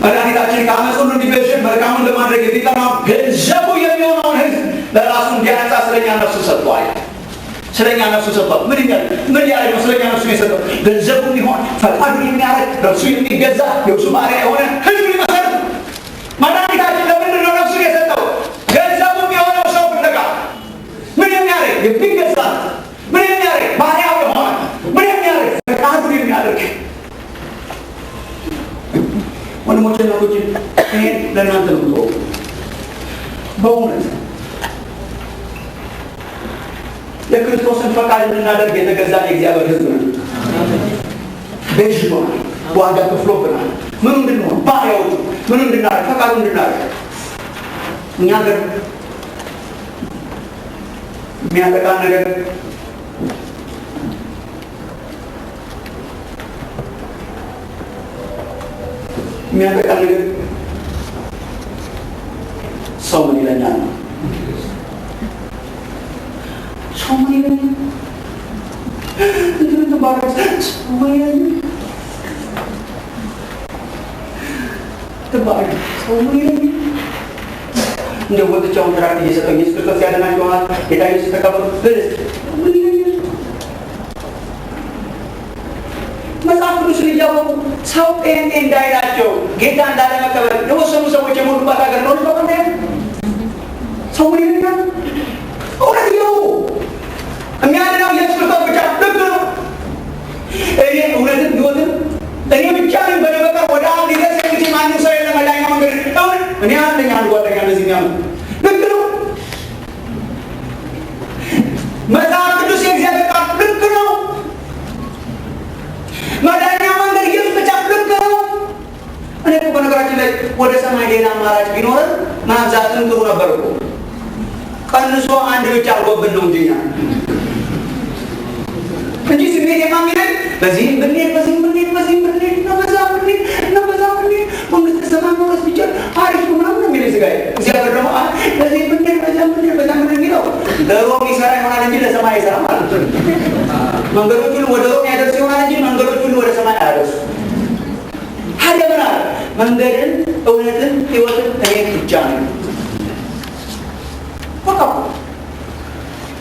መድኃኒታችን ከዓመፅ ሁሉ እንዲቤዥን መልካሙን ለማድረግ የሚጠራው ገንዘቡ የሚሆነውን ሕዝብ ለራሱ እንዲያነጻ ስለኛ ነፍሱ ሰጥቷል። ስለኛ ነፍሱ ሰጥቷል። ምን ይላል? ምን ያደርግ ነው? ስለኛ ነፍሱ የሰጠው ገንዘቡ የሚሆን ፈቃዱን የሚያደርግ ለእርሱ የሚገዛ የእርሱ ባሪያ የሆነ ሕዝብ ሊመሰርት። መድኃኒታችን ለምንድን ነው ነፍሱን የሰጠው? ገንዘቡ የሆነው ሰው ፍለጋ። ምን የሚያደርግ? የሚገዛ። ምን የሚያደርግ? ባሪያው የሆነ። ምን የሚያደርግ? ፈቃዱን የሚያደርግ። ወንድሞቼ እና እህቶቼ ይሄን ለእናንተ ነው የምተወው። በእውነት የክርስቶስን ፈቃድ እንድናደርግ የተገዛን የእግዚአብሔር ሕዝብ ነው። ቤዥቶናል፣ ዋጋ ከፍሎብናል። ምኑ እንድንሆን? ባሪያዎቹ። ምኑ እንድናደርግ? ፈቃዱ እንድናደርግ። እኛ ሀገር የሚያጠቃን ነገር የሚያጠቃን ነገር ሰው ምን ይለኛል ነው። ሰው ምን ይለኛል? እንትን እንትን ባደርግ ሰው ምን ይለኛል? እንትን ባደርግ ሰው ምን ይለኛል? እንደው ወጥቼ አሁን tract እየሰጠሁ ኢየሱስ ክርስቶስ ያድናችኋል፣ ጌታ ኢየሱስ ተቀበሉ ብል ምን ይለኛል? መጽሐፍ ቅዱስን እያወቁ ሰው ጴንጤ እንዳይላቸው ጌታ እንዳለመቀበል የወሰኑ ሰዎች የሞሉባት ሀገር ነው። ሰው ምን ይለኛል? እውነት እያወቁ የሚያድነው ኢየሱስ ክርስቶስ ብቻ ልክ ነው። እኔ እውነትን ሕይወትን እኔ ብቻ ነኝ፣ በእኔ በቀር ወደ አብ ሊደርስ የሚችል ማንም ሰው የለም። መዳኛ መንገድ እውነት እኔ አንደኛ አንድ ጓደኛ እንደዚህ የሚያምን ልክ ነው። መጽሐፍ ቅዱስ የእግዚአብሔር ቃል ልክ ነው። መዳኛ መንገድ ኢየሱስ ብቻ ልክ ነው። እኔ እኮ በነገራችን ላይ ወደ ሰማይ ሌላ አማራጭ ቢኖረን ማብዛትን ጥሩ ነበር እኮ። ቀንሶ አንድ ብቻ አድርጎብን ነው እንጂ እኛ እንጂ ስሜት የማሚለን በዚህም ብንሄድ በዚህም ብንሄድ በዚህም ብንሄድ እና በዛ ብንሄድ እና በዛ ብንሄድ መንግስተ ሰማይ መውረስ ቢቻል አሪፍ ነው ምናምን የሚለኝ ስጋዬ። እግዚአብሔር ደግሞ በዚህ ምንድን በዛ ምንድን በዛ ምንድን የሚለው ለሮም ይሰራ ይሆናል እንጂ ለሰማይ አይሰራም ማለት ነው። መንገዶች ሁሉ ወደ ሮም ያደርሱ ይሆናል እንጂ መንገዶች ሁሉ ወደ ሰማይ አያደርሱ። ታዲያ ምን አለ? መንገድን፣ እውነትን፣ ሕይወትን እኔ ብቻ ነኝ። በቃ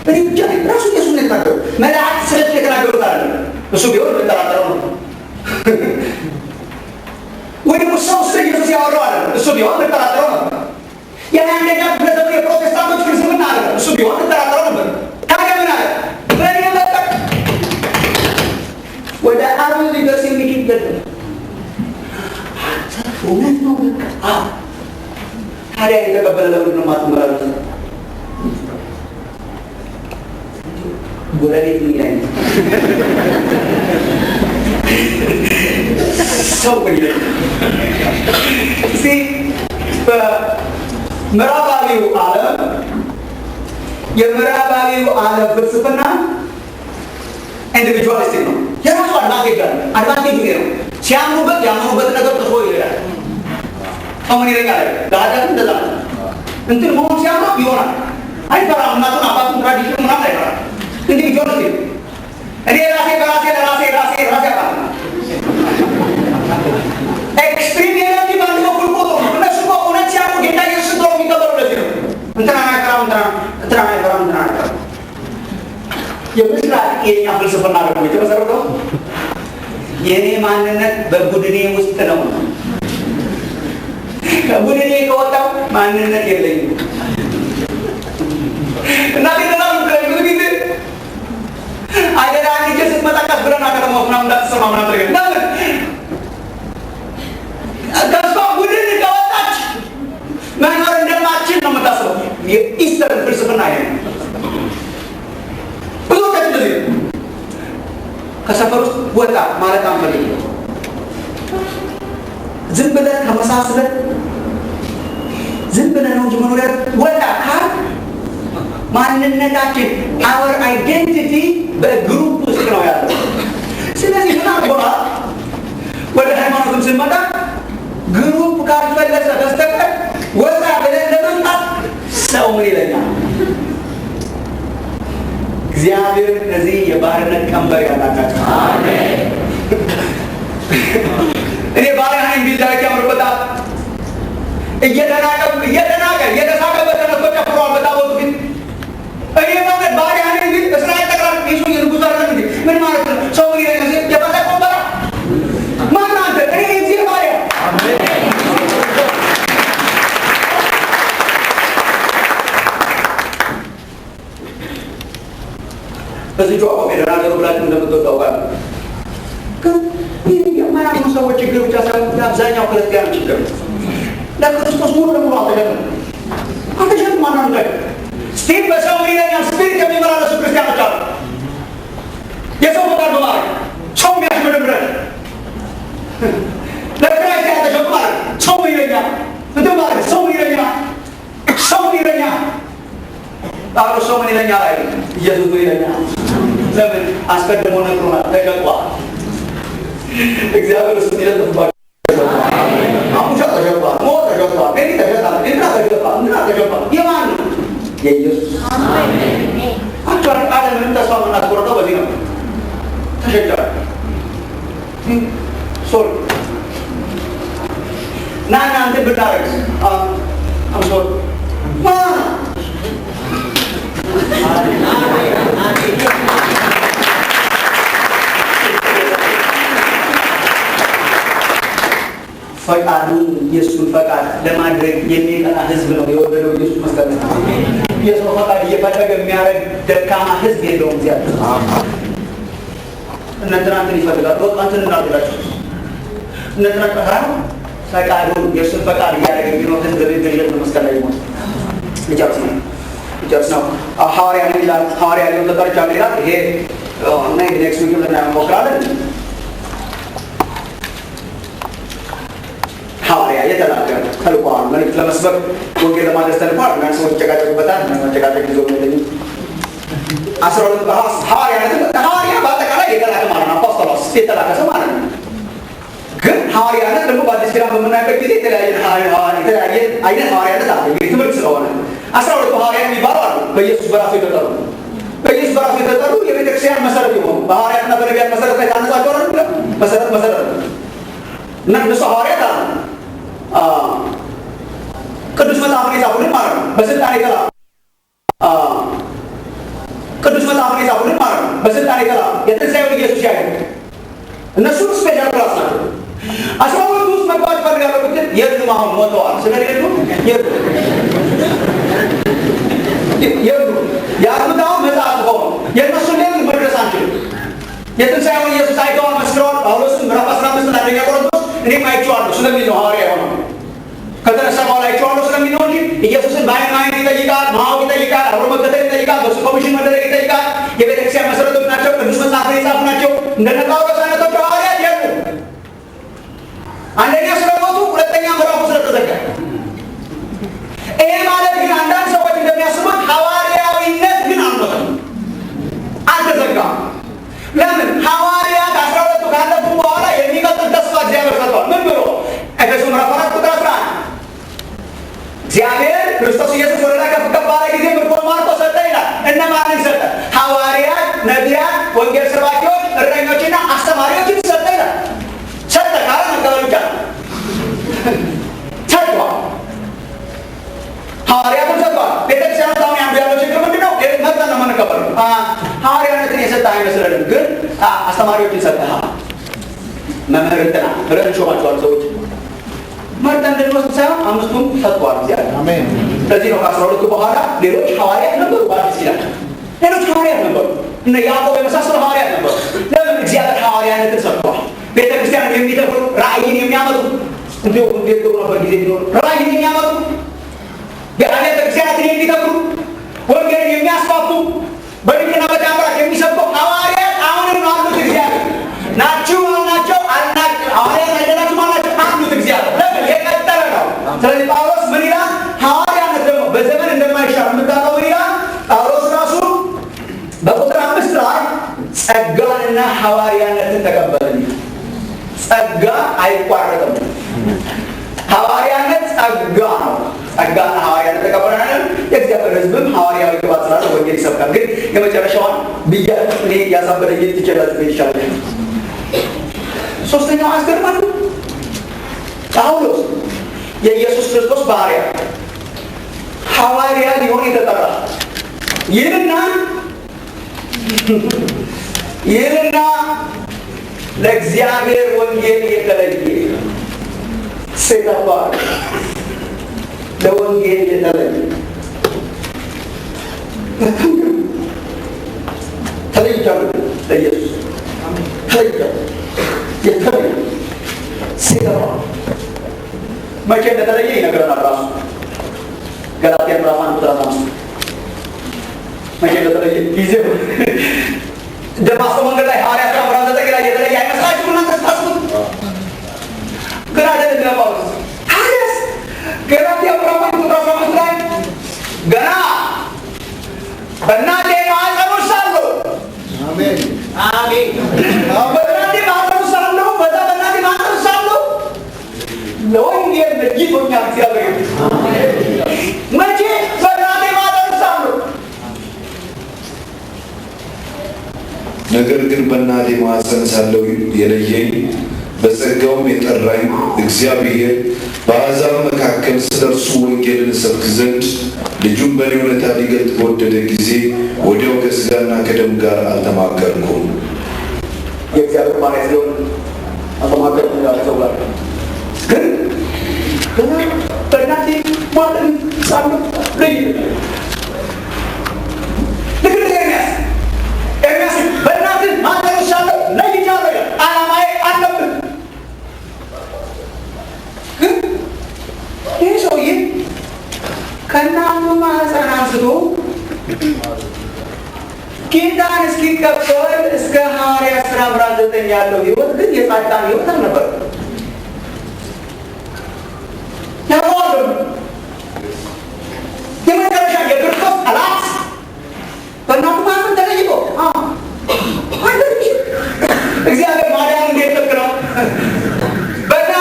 እኔ ብቻ ነኝ። ራሱ ኢየሱስ ነው የተናገረው። መላእክት ስለሱ የተናገሩት አይደለም። እሱ ቢሆን የምንጠራጠረው ነው። ወይ ደግሞ ሰው ስለ ኢየሱስ ያወራው አይደለም። እሱ ቢሆን የምንጠራጠረው ነው። የሃያ አንደኛ ክፍለ ዘመን የፕሮቴስታንቶች ፍልስፍና አይደለም። እሱ ቢሆን እንጠራጠረው ነበር። ታዲያ ምን አለ? በእኔ በቀር ወደ አብ ሊደርስ የሚችል የለም። እውነት ነው። በቃ አዎ። ታዲያ የተቀበለ ለምንድን ነው የማትመላለሰው? ጎረቤት ምን ይላል? ሰው ምን ይላል? እስኪ በምዕራባዊው ዓለም፣ የምዕራባዊው ዓለም ፍልስፍና individualistic ነው። የራሱ advantage አለ። Advantage ኡ ይሄ ነው። ሲያምኑበት ያምኑበት ነገር ጥሶ ይሄዳል። ሰው ምን ይለኛል? ለኃጢአትም እንደዛ ነው። እንትን መሆን ሲያምረው ይሆናል። አይፈራም። እናቱን፣ አባቱን፣ tradition ምናምን አይፈራም። Individualistic፣ እኔ ራሴ በራሴ ለራሴ ራሴ ራሴ አቃ extreme energy በአንድ በኩል ቆጥሮ ነው። እነሱ እኮ እውነት ሲያምኑ ጌታ ኢየሱስን ቶሎ የሚቀበሉ ለዚህ ነው። እንትና አይፈራም፣ እንትና እንትና አይፈራም፣ እንትና አይፈራም። የምስራቅ የኛ ፍልስፍና ደግሞ የተመሰረተው የእኔ ማንነት በቡድኔ ውስጥ ነው። ከቡድኔ ከወጣው ማንነት የለኝም። እናቴ እንደዛ ነው የምትለኝ ብዙ ጊዜ፣ አደራ ልጄ ስትመጣ ቀስ ብለና ከተማ ውስጥ ምናምን እንዳትሰማ ምናምን ትለኛለች። ለምን? ከእሷ ቡድን ከወጣች መኖር እንደማችል ነው የምታስበው። የ Eastern ፍልስፍና ይሄ ነው። ብዙዎቻችን እንደዚህ ነው። ከሰፈር ውስጥ ወጣ ማለት አንፈልግም። ዝም ብለህ ተመሳስለህ ዝም ብለህ ነው እንጂ መኖር ያለ ወጣ ካል ማንነታችን፣ our identity በ group ውስጥ ነው ያለው። ስለዚህ ምን አድርጎናል? ወደ ሃይማኖትም ስንመጣ group ካልፈለሰ በስተቀር ወጣ ብለን ለመምጣት ሰው ምን ይለኛል? እግዚአብሔር ከዚህ የባርነት ቀንበር ያላቃቸው። እኔ ባሪያ ነኝ ቢል ዳዊት ያምርበታል። እየተናቀ እየተናቀ እየተሳቀበት ተነስቶ ጨፍሯል በታቦቱ ፊት። እኔ ማለት ባሪያ ነኝ ቢል እስራኤል ጠቅላላ ይሱ የንጉሥ አይደለም እንዴ? ምን ማለት ነው? ሰው ምን ይለኛል ሲል የፈለገው በላ። ማን አንተ? እኔ የዚህ ባሪያ። በዚህ ጨዋ ደህና ብላችሁ እንደምትወጡ አውቃለሁ። ግን ይህ የማያምኑ ሰዎች ችግር ብቻ ሳይሆን የአብዛኛው ክርስቲያን ችግር ነው። ለክርስቶስ ሙሉ ለሙሉ አልተሸጥም፣ አልተሸጥም። አንዳንዶቻችን still በሰው ምን ይለኛል spirit የሚመላለሱ ክርስቲያኖች አሉ። የሰው ፈቃድ በማድረግ ሰው የሚያሽመደምረን፣ ለ Christ ያልተሸጡ ማለት ነው። ሰው ምን ይለኛል እንትን ማለት፣ ሰው ምን ይለኛል፣ ሰው ምን ይለኛል። ጳውሎስ ሰው ምን ይለኛል አይልም። ኢየሱስ ምን ይለኛል? ለምን? አስቀድሞ ነግሮናል። ተሸጧል። እግዚአብሔር እሱን ይለጥፍባቸው። አሙሻ ተሸጧል፣ ሞ ተሸጧል፣ ቤኒ ተሸጧል፣ እንትና ተሸጧል፣ እንትና ተሸጧል። የማን ነው? የኢየሱስ። Actually ዓለምንም ተስፋ የምናስቆርጠው በዚህ ነው። ተሸጫል። Sorry ና እና እንትን ብናደርግ I'm sorry ማ ፈቃዱን፣ የእሱን ፈቃድ ለማድረግ የሚቀና ህዝብ ነው የወደደው ኢየሱስ መስቀል። የሰው ፈቃድ እየፈለገ የሚያደርግ ደካማ ህዝብ የለውም እግዚአብሔር። እነ እንትና እንትን ይፈልጋሉ። በቃ እንትን እናድርጋቸው። እነ እንትና ፈቃዱን፣ የእሱን ፈቃድ እያደረገ የሚኖር ህዝብ ለመቤዠት ነው መስቀል ላይ ሞት። ልጨርስ ነው፣ ልጨርስ ነው። ሐዋርያ ነው ይላል። ሐዋርያ ሊሆን ተጠርቻለሁ ይላል። ይሄ እና next week ልናየው እንሞክራለን። ሐዋርያ የተላከ ተልኳል። መልእክት ለመስበክ፣ ወንጌል ለማድረስ ተልኳል። አንዳንድ ሰዎች ይጨቃጨቁበታል። መጨቃጨቅ ይዞ የለኝም። 12 ሐዋርያ፣ ሐዋርያ በአጠቃላይ የተላከ ማለት ነው። አፖስቶሎስ የተላከ ሰው ማለት ነው። ግን ሐዋርያነት ደግሞ በአዲስ ኪዳን በምናይበት ጊዜ የተለያየ አይነት ሐዋርያነት አለ። እንግዲህ ትምህርት ስለሆነ 12ቱ ሐዋርያት የሚባሉ አሉ። በኢየሱስ በራሱ የተጠሩ በኢየሱስ በራሱ የተጠሩ የቤተክርስቲያን መሰረት የሆኑ በሐዋርያትና በነቢያት መሰረት ላይ ታነጻቸው አይደል? መሰረት መሰረት እና እነሱ ሐዋርያት አሉ። ቅዱስ መጽሐፍን የጻፉልን ማለት ነው። በስልጣን የተላኩ ቅዱስ መጽሐፍን የጻፉልን ማለት ነው። በስልጣን የተላኩ የትንሣኤውን ኢየሱስ ያዩ እነሱ special class ናቸው። 12ቱ ውስጥ መግባት እፈልጋለሁ ብትል የሉም፣ አሁን ሞተዋል። ስለሌሉ የሉም የሉም። ያሉት አሁን መጽሐፍ ጽፈው ነው። የእነሱን level መድረስ አንችልም። የትንሣኤውን ኢየሱስ አይተዋል፣ መስክረዋል። ጳውሎስም ምዕራፍ 15 አንደኛ ቆሮንቶስ እኔም አይቼዋለሁ ስለሚል ነው ሐዋርያ የሆነው። ከተነሳ በኋላ አይቼዋለሁ ስለሚል ነው እንጂ ኢየሱስን በዓይን ማየት ይጠይቃል፣ ማወቅ ይጠይቃል፣ አብሮ መከተል ይጠይቃል፣ በሱ ኮሚሽን መደረግ ይጠይቃል። የቤተክርስቲያን መሰረቶች ናቸው። ቅዱስ መጽሐፍን የጻፉ ናቸው። እንደነ ጳውሎስ አይነቶቹ ሐዋርያት የሉ። አንደኛ ስለሞቱ፣ ሁለተኛ ምዕራፉ ስለተዘጋ። ይሄ ማለት ግን አንዳንድ ሰዎች እንደሚያስቡት ሐዋርያዊነት ግን አልሞተም፣ አልተዘጋም። ለምን? ሐዋርያት 12ቱ ካለፉ በኋላ የሚቀጥል ተስፋ እግዚአብሔር ሰጥቷል። ምን ብሎ? ኤፌሶን ምዕራፍ 4 ቁጥር 11 እግዚአብሔር ክርስቶስ ኢየሱስ ወደ ላይ ከፍ ከፍ ባለ ጊዜ ምርኮን ማርኮ ሰጠ ይላል። እነማንን ሰጠ? ሐዋርያት፣ ነቢያት፣ ወንጌል ሰባኪዎች፣ እረኞችና አስተማሪዎችን ሰጠ ይላል። ሰጠ ካለ መቀበል ብቻ ነው። ሰጥቷል። ሐዋርያትን ሰጥቷል። ቤተክርስቲያን ውስጥ አሁን አንዱ ያለው ችግር ምንድን ነው? መርጠን ነው የምንቀበለው። ሐዋርያነትን የሰጠ አይመስለንም፣ ግን አስተማሪዎችን ሰጠ። መምህር እንትና ብለን እንሾማቸዋለን ሰዎች መርጠን እንድንወስድ ሳይሆን 5ቱም ሰጥቷል እግዚአብሔር። አሜን። ስለዚህ ነው ከ12ቱ በኋላ ሌሎች ሐዋርያት ነበሩ። በአዲስ ኪዳን ሌሎች ሐዋርያት ነበሩ። እነ ያዕቆብ የመሳሰሉ ሐዋርያት ነበሩ። ለምን? እግዚአብሔር ሐዋርያነትን ሰጥቷል። ቤተክርስቲያን የሚተክሉ ራእይን የሚያመጡ እንዲሁ እንዴት ጥሩ ነበር ጊዜ ቢኖር ራእይን የሚያመጡ የአብያተ ክርስቲያናትን የሚተክሉ ወንጌልን የሚያስፋፉ በድንቅና በተአምራት የሚሰብኩ ሐዋርያት አሁንም አሉት። እግዚአብሔር ናችሁ አልናቸው ሐዋርያት አይደላችሁም አልናቸው አሉት እግዚአብሔር። ለምን? የቀጠለ ነው። ስለዚህ ጳውሎስ ምን ይላል? ሐዋርያነት ደግሞ በዘመን እንደማይሻር የምታውቀው ምን ይላል? ጳውሎስ ራሱ በቁጥር 5 ላይ ጸጋንና ሐዋርያነትን ተቀበልን። ጸጋ አይቋረጥም። ሐዋርያነት ጸጋ ነው። ጸጋና ሐዋርያነት ተቀበለናል። የእግዚአብሔር ሕዝብም ሐዋርያዊ ቅባት ስላለ ወንጌል ይሰብካል። ግን የመጨረሻዋን ብያለሁ እኔ ያሳበደኝ ትችላችሁ ይቻላል። ሶስተኛው አስገርማችሁ ጳውሎስ የኢየሱስ ክርስቶስ ባሪያ ሐዋርያ ሊሆን የተጠራ ይህንና ይህንና ለእግዚአብሔር ወንጌል የተለየ set apart ለወንጌል የተለየ ተለይቻለሁ፣ ለኢየሱስ ተለይቻለሁ። የተለየ set apart መቼ እንደተለየ ይነግረናል ራሱ ገላትያ ምዕራፍ 1 ቁጥር 15 መቼ እንደተለየ ጊዜው ደማስቆ መንገድ ላይ ሐዋርያት ሥራ ምዕራፍ 9 ላይ የተለየ አይመስላችሁም እናንተ ስታስቡት? ግን አይደለም ጳውሎስ። ታዲያስ ገላትያ ምዕራፍ 1 ቁጥር 15 ላይ ገና በእናቴ ማኅፀን ውስጥ ሳለሁ አሜን። አሜን በእናቴ ማኅፀን ውስጥ ሳለሁ በዛ በእናቴ ማኅፀን ውስጥ ሳለሁ ለወንጌል ለይቶኛል እግዚአብሔር። መቼ? በእናቴ ማኅፀን ውስጥ ሳለሁ። ነገር ግን በእናቴ ማኅፀን ሳለሁ የለየኝ በጸጋውም የጠራኝ እግዚአብሔር በአሕዛብ መካከል ስለ እርሱ ወንጌልን እሰብክ ዘንድ ልጁን በእኔ እውነታ ሊገልጥ በወደደ ጊዜ ወዲያው ከሥጋና ከደም ጋር አልተማከርኩም። የእግዚአብሔር ባሪያ ስለሆነ አልተማከርኩም ይላል ሰው ጋር። ግን ገና በእናቴ ማኅፀን ሳለሁ ለይቶኛል። ልክ እንደ ኤርምያስ ኤርምያስ በእናትህ ማኅፀን ውስጥ ሳለሁ ለይቻለሁ ይላል። ዓላማዬ አለብህ። ግን ይህ ሰውዬ ከእናቱ ማኅፀን አንስቶ ጌታን እስኪቀበል እስከ ሐዋርያት ሥራ ምዕራፍ 9 ያለው ሕይወት ግን የጻድቃን ሕይወት አልነበረም። ያውቀዋል ደግሞ የመጨረሻ የክርስቶስ ጠላት በእናቱ ማኅፀን ተለይቶ እግዚአብሔር ማዳኑ እንዴት ጥልቅ ነው! በእናቱ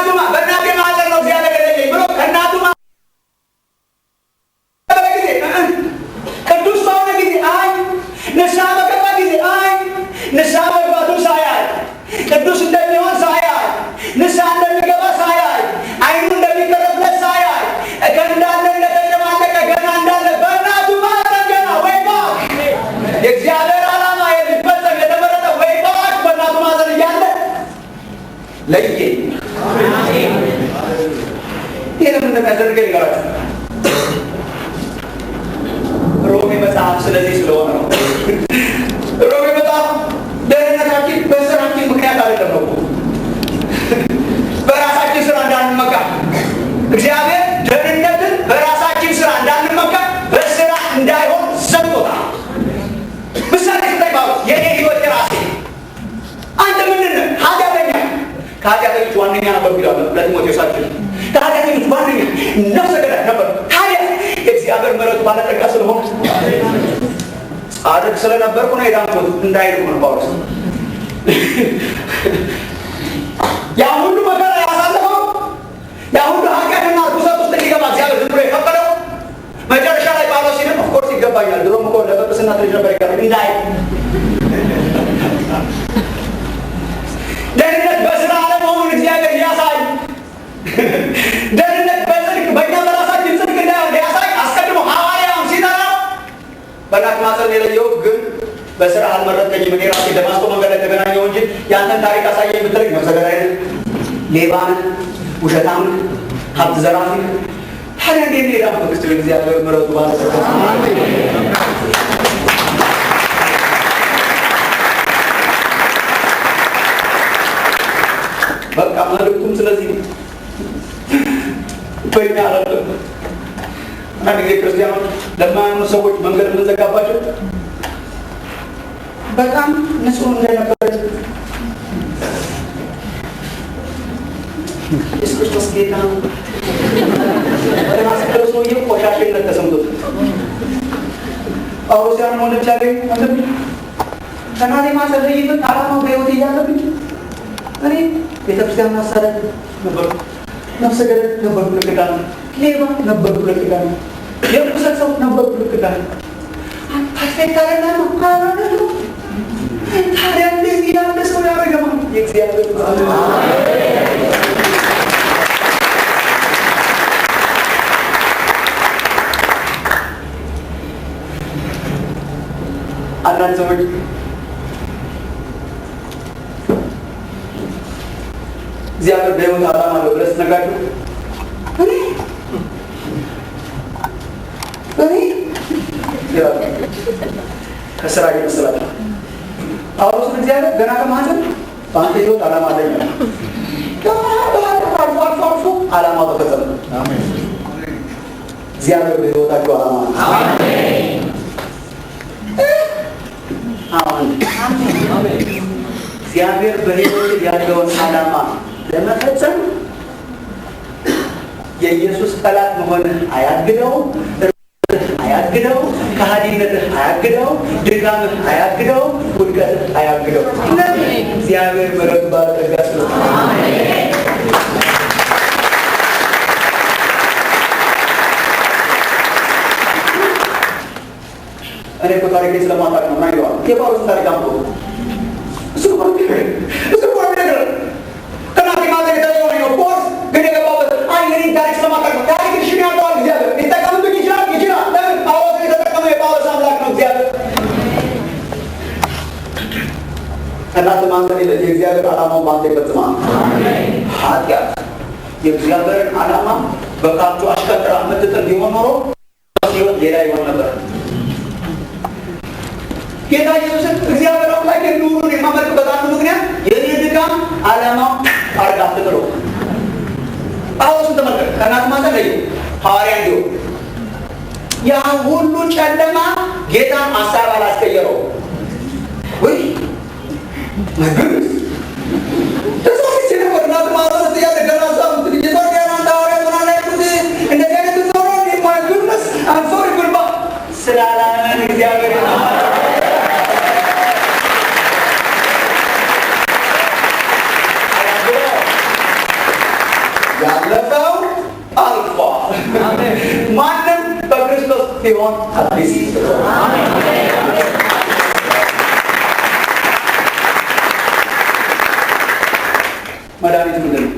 ለየኝ። ይህ ለምን እንደሚያስደርገኝ ልንገራችሁ። ሮሜ መጽሐፍ ስለዚህ ስለሆነ ነው። ሮሜ መጽሐፍ ደህንነታችን በስራችን ምክንያት አይደለም ነው። በራሳችን ስራ እንዳንመካ እግዚአብሔር ደህንነትን በራሳችን ስራ እንዳንመካ በስራ እንዳይሆን ሰጥቶታል። ምሳሌ ስታይ ጳውሎስ የኔ ህይወት የራሴ አንተ ምንድን ነህ? ኃጢአተኛ። ከኃጢአተኞች ዋነኛ ነበርኩ ይላል ለጢሞቴዎሳችን። ከኃጢአተኞች ዋነኛ ነፍሰ ገዳይ ነበር። ታዲያ የእግዚአብሔር ምሕረቱ ባለጠጋ ስለሆነ ጻድቅ ስለነበርኩ ነው የዳንኩት እንዳይል ነው ጳውሎስ። ያ ሁሉ መከራ ያሳለፈው፣ ያ ሁሉ ኃጢአትና ርኩሰት ውስጥ እንዲገባ እግዚአብሔር ዝም ብሎ የፈቀደው መጨረሻ ላይ ጳውሎስ ሲልም of course ይገባኛል፣ ድሮም እኮ ለጵጵስና ትልጅ ነበር ይገባኝ እንዳይል፣ ደህንነት በስራ አለመሆኑን እግዚአብሔር ሊያሳይ፣ ደህንነት በጽድቅ በእኛ በራሳችን ጽድቅ እንዳይሆን ሊያሳይ አስቀድሞ ሐዋርያውን ሲጠራ በእናት ማኅፀን የለየው ግን በስራ አልመረጥከኝም፣ እኔ ራሴ ደማስቆ መንገድ ላይ ተገናኘሁ እንጂ ያንተን ታሪክ አሳየኝ ብትለኝ ነፍሰ ገዳይ ነህ፣ ሌባ ነህ፣ ውሸታም ነህ፣ ሀብት ዘራፊ ነህ። ታዲያ እንዴት ነው የዳንኩት? እስቲ እግዚአብሔር ምሕረቱ ባለጸጋ። በቃ መልእክቱም ስለዚህ ነው። በእኛ አይደለም። አንዳንድ ጊዜ ክርስቲያኖች ለማያምኑ ሰዎች መንገድ የምንዘጋባቸው በጣም ንጹህ እንደነበረ፣ ኢየሱስ ክርስቶስ ጌታ ነው። ወደ ሰውዬው ቆሻሽነት ተሰምቶት ጳውሎስ ያን ወንድም ሲያገኝ ወንድም ከእናቴ ማኅፀን ለይቶኝ ዓላማው በሕይወቴ እያለብኝ እኔ ቤተክርስቲያን ማሳደድ ነበርኩ፣ ነፍሰ ገዳይ ነበርኩ፣ ልክ እንዳለ ሌባ ነበርኩ፣ ልክ እንዳለ የርኩሰት ሰው ነበርኩ፣ ልክ እንዳለ perfect አይደለም። ታዲያ እንደዚህ ያለ ሰው ያደረገ ማለት የእግዚአብሔር አንዳንድ ሰዎች እግዚአብሔር በሕይወት ዓላማ አለው ብለህ ስትነግራቸው እኔ እኔ ይላሉ። ከስራ እየመሰላቸው ጳውሎስን እግዚአብሔር ገና ከማኅፀን በአንተ ሕይወት ዓላማ አለኝ አለ። ገና በኃጢአት አልፎ አልፎ አልፎ ዓላማው ተፈጸመ። እግዚአብሔር በሕይወታቸው ዓላማ አለው። አሁን እግዚአብሔር በሕይወት ያለውን ዓላማ ለመፈጸም የኢየሱስ ጠላት መሆንህ አያግደውም፣ አያግደውም፣ ከሃዲነትህ አያግደውም፣ ድካምህ አያግደውም፣ ውድቀትህ አያግደውም። ለምን? እግዚአብሔር ምሕረቱ ባለጠጋ ስለሆነ። እኔ እኮ ታሪኬ ስለማታውቅ ነው ምናምን ይለዋል። የጳውሎስን ታሪክ አምጥቶ እሱ እኮ ነው የሚነግረኝ። እሱ እኮ ነው የሚነግረን። ከእናቴ ማኅፀን የተለየው ነኝ። Of course ግን የገባበት አይ የእኔን ታሪክ ስለማታውቅ ነው። ታሪክ ሽን ያውቀዋል እግዚአብሔር። ሊጠቀምብኝ ይችላል ይችላል። ለምን? ጳውሎስን የተጠቀመው የጳውሎስ አምላክ ነው እግዚአብሔር። ከእናትህ ማኅፀን የለየ የእግዚአብሔር ዓላማውን በአንተ ይፈጽማል። ኃጢአት የእግዚአብሔርን ዓላማ በካቱ አሽቀንጥራ የምትጥል ቢሆን ኖሮ ሕይወት ሌላ ይሆን ነበር። ጌታ ኢየሱስን እግዚአብሔር አምላክ ልዑሉን የማመልክበት አንዱ ምክንያት የኔ ድካም ዓላማው አርጋ አትጥለው። ጳውሎስን ተመልከት፣ ከእናቱ ማኅፀን ለየው ሐዋርያ እንዲሆን። ያ ሁሉ ጨለማ ጌታን ሀሳብ አላስቀየረው። ወይ my goodness፣ ተሳስቼ ነበር። እናቱ ማኅፀን ውስጥ እያለ ገና እዛ እንትን እየዞርክ ያን አንተ ሐዋርያ ትሆናለህ ያልኩት እንደዚህ አይነት ሰው ነው እንዴ? My goodness, I'm sorry ጉርባ ስላላመን እግዚአብሔር ያለፈው አልፏል። ማንም በክርስቶስ ቢሆን አዲስ ፍጥረት። መድኃኒቱ ምንድን ነው?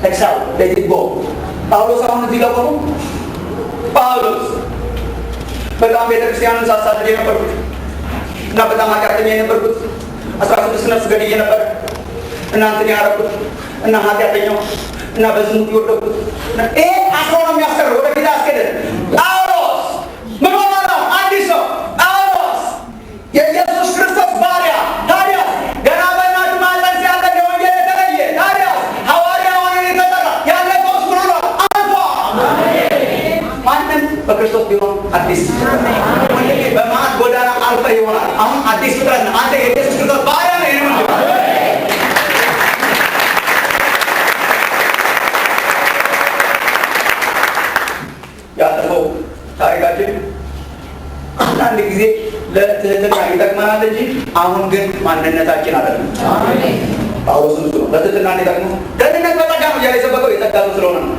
Exhale, let it go። ጳውሎስ አሁን እዚህ ጋር ቆሞ ጳውሎስ በጣም ቤተክርስቲያንን ሳሳድድ የነበርኩት እና በጣም ኃጢአተኛ የነበርኩት 16 ነፍስ ገድዬ ነበር። እናንተን ያረኩት እና ኃጢአተኛው እና በዝሙት የወደኩት ይሄ አስሮ ነው የሚያስቀረው፣ ወደፊት አያስኬድም። ጳውሎስ ምን ሆኖ ነው አዲስ ሰው? ጳውሎስ የኢየሱስ ክርስቶስ ባሪያ፣ ታዲያስ ገና በእናቱ ማኅፀን ሲያለ ለወንጌል የተለየ፣ ታዲያስ ሐዋርያ ሆኖ የተጠራ፣ ያለፈውስ ምን ሆኗል? አልፏል። ማንም በክርስቶስ ቢሆን አዲስ ወንድሜ፣ በመዓት ጎዳና አልፈህ ይሆናል። አሁን አዲስ ፍጥረት ነህ። አንተ የኢየሱስ ክርስቶስ ባሪያ ነህ። የኔ ወንድም፣ ያለፈው ታሪካችን አንዳንድ ጊዜ ለትህትና ይጠቅመናል እንጂ አሁን ግን ማንነታችን አይደለም። ጳውሎስም እሱ ነው ለትህትና እንዲጠቅመው ደህንነት በጸጋ ነው እያለ የሰበከው የጸጋ ሰው ስለሆነ ነው።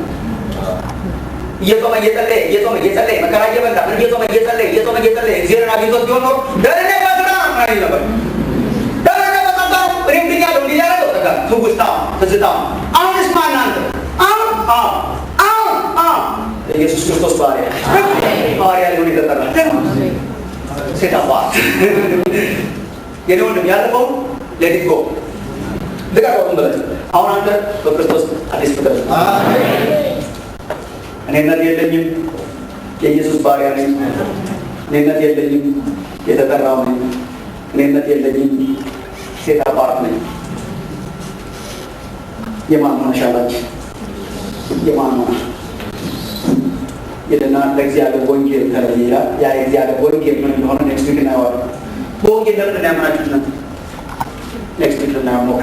እየጾመ እየጸለየ፣ እየጾመ እየጸለየ፣ መከራ እየበላ ምን፣ እየጾመ እየጸለየ፣ እየጾመ እየጸለየ እግዚአብሔርን አግኝቶት ቢሆን ኖሮ ደህንነት በስራ ነው ምናምን ይል ነበር። ደህንነት በጸጋ ነው፣ እኔም ድኛለሁ እንዲህ ያደረገው ጸጋ ትውስታው ትዝታው። አሁንስ ማን አንተ? አሁን አዎ አሁን አዎ የኢየሱስ ክርስቶስ ባሪያ፣ ሐዋርያ ሊሆን የተጠራ ሴት አባት። የኔ ወንድም፣ ያለፈውን let it go፣ ልቀቀው ዝም ብለህ። አሁን አንተ በክርስቶስ አዲስ ፍጥረት። እኔነት የለኝም፣ የኢየሱስ ባሪያ ነኝ። እኔነት የለኝም፣ የተጠራው ነኝ። እኔነት የለኝም፣ set apart ነኝ። የማን ሆነሻል አንቺ? የማን ሆነ ይልና ለእግዚአብሔር ወንጌል ተለየ ይላል። ያ የእግዚአብሔር ወንጌል ምን እንደሆነ next week እናየዋለን። በወንጌል ለምንድን ነው ያመናችሁት? Next week ልናየው።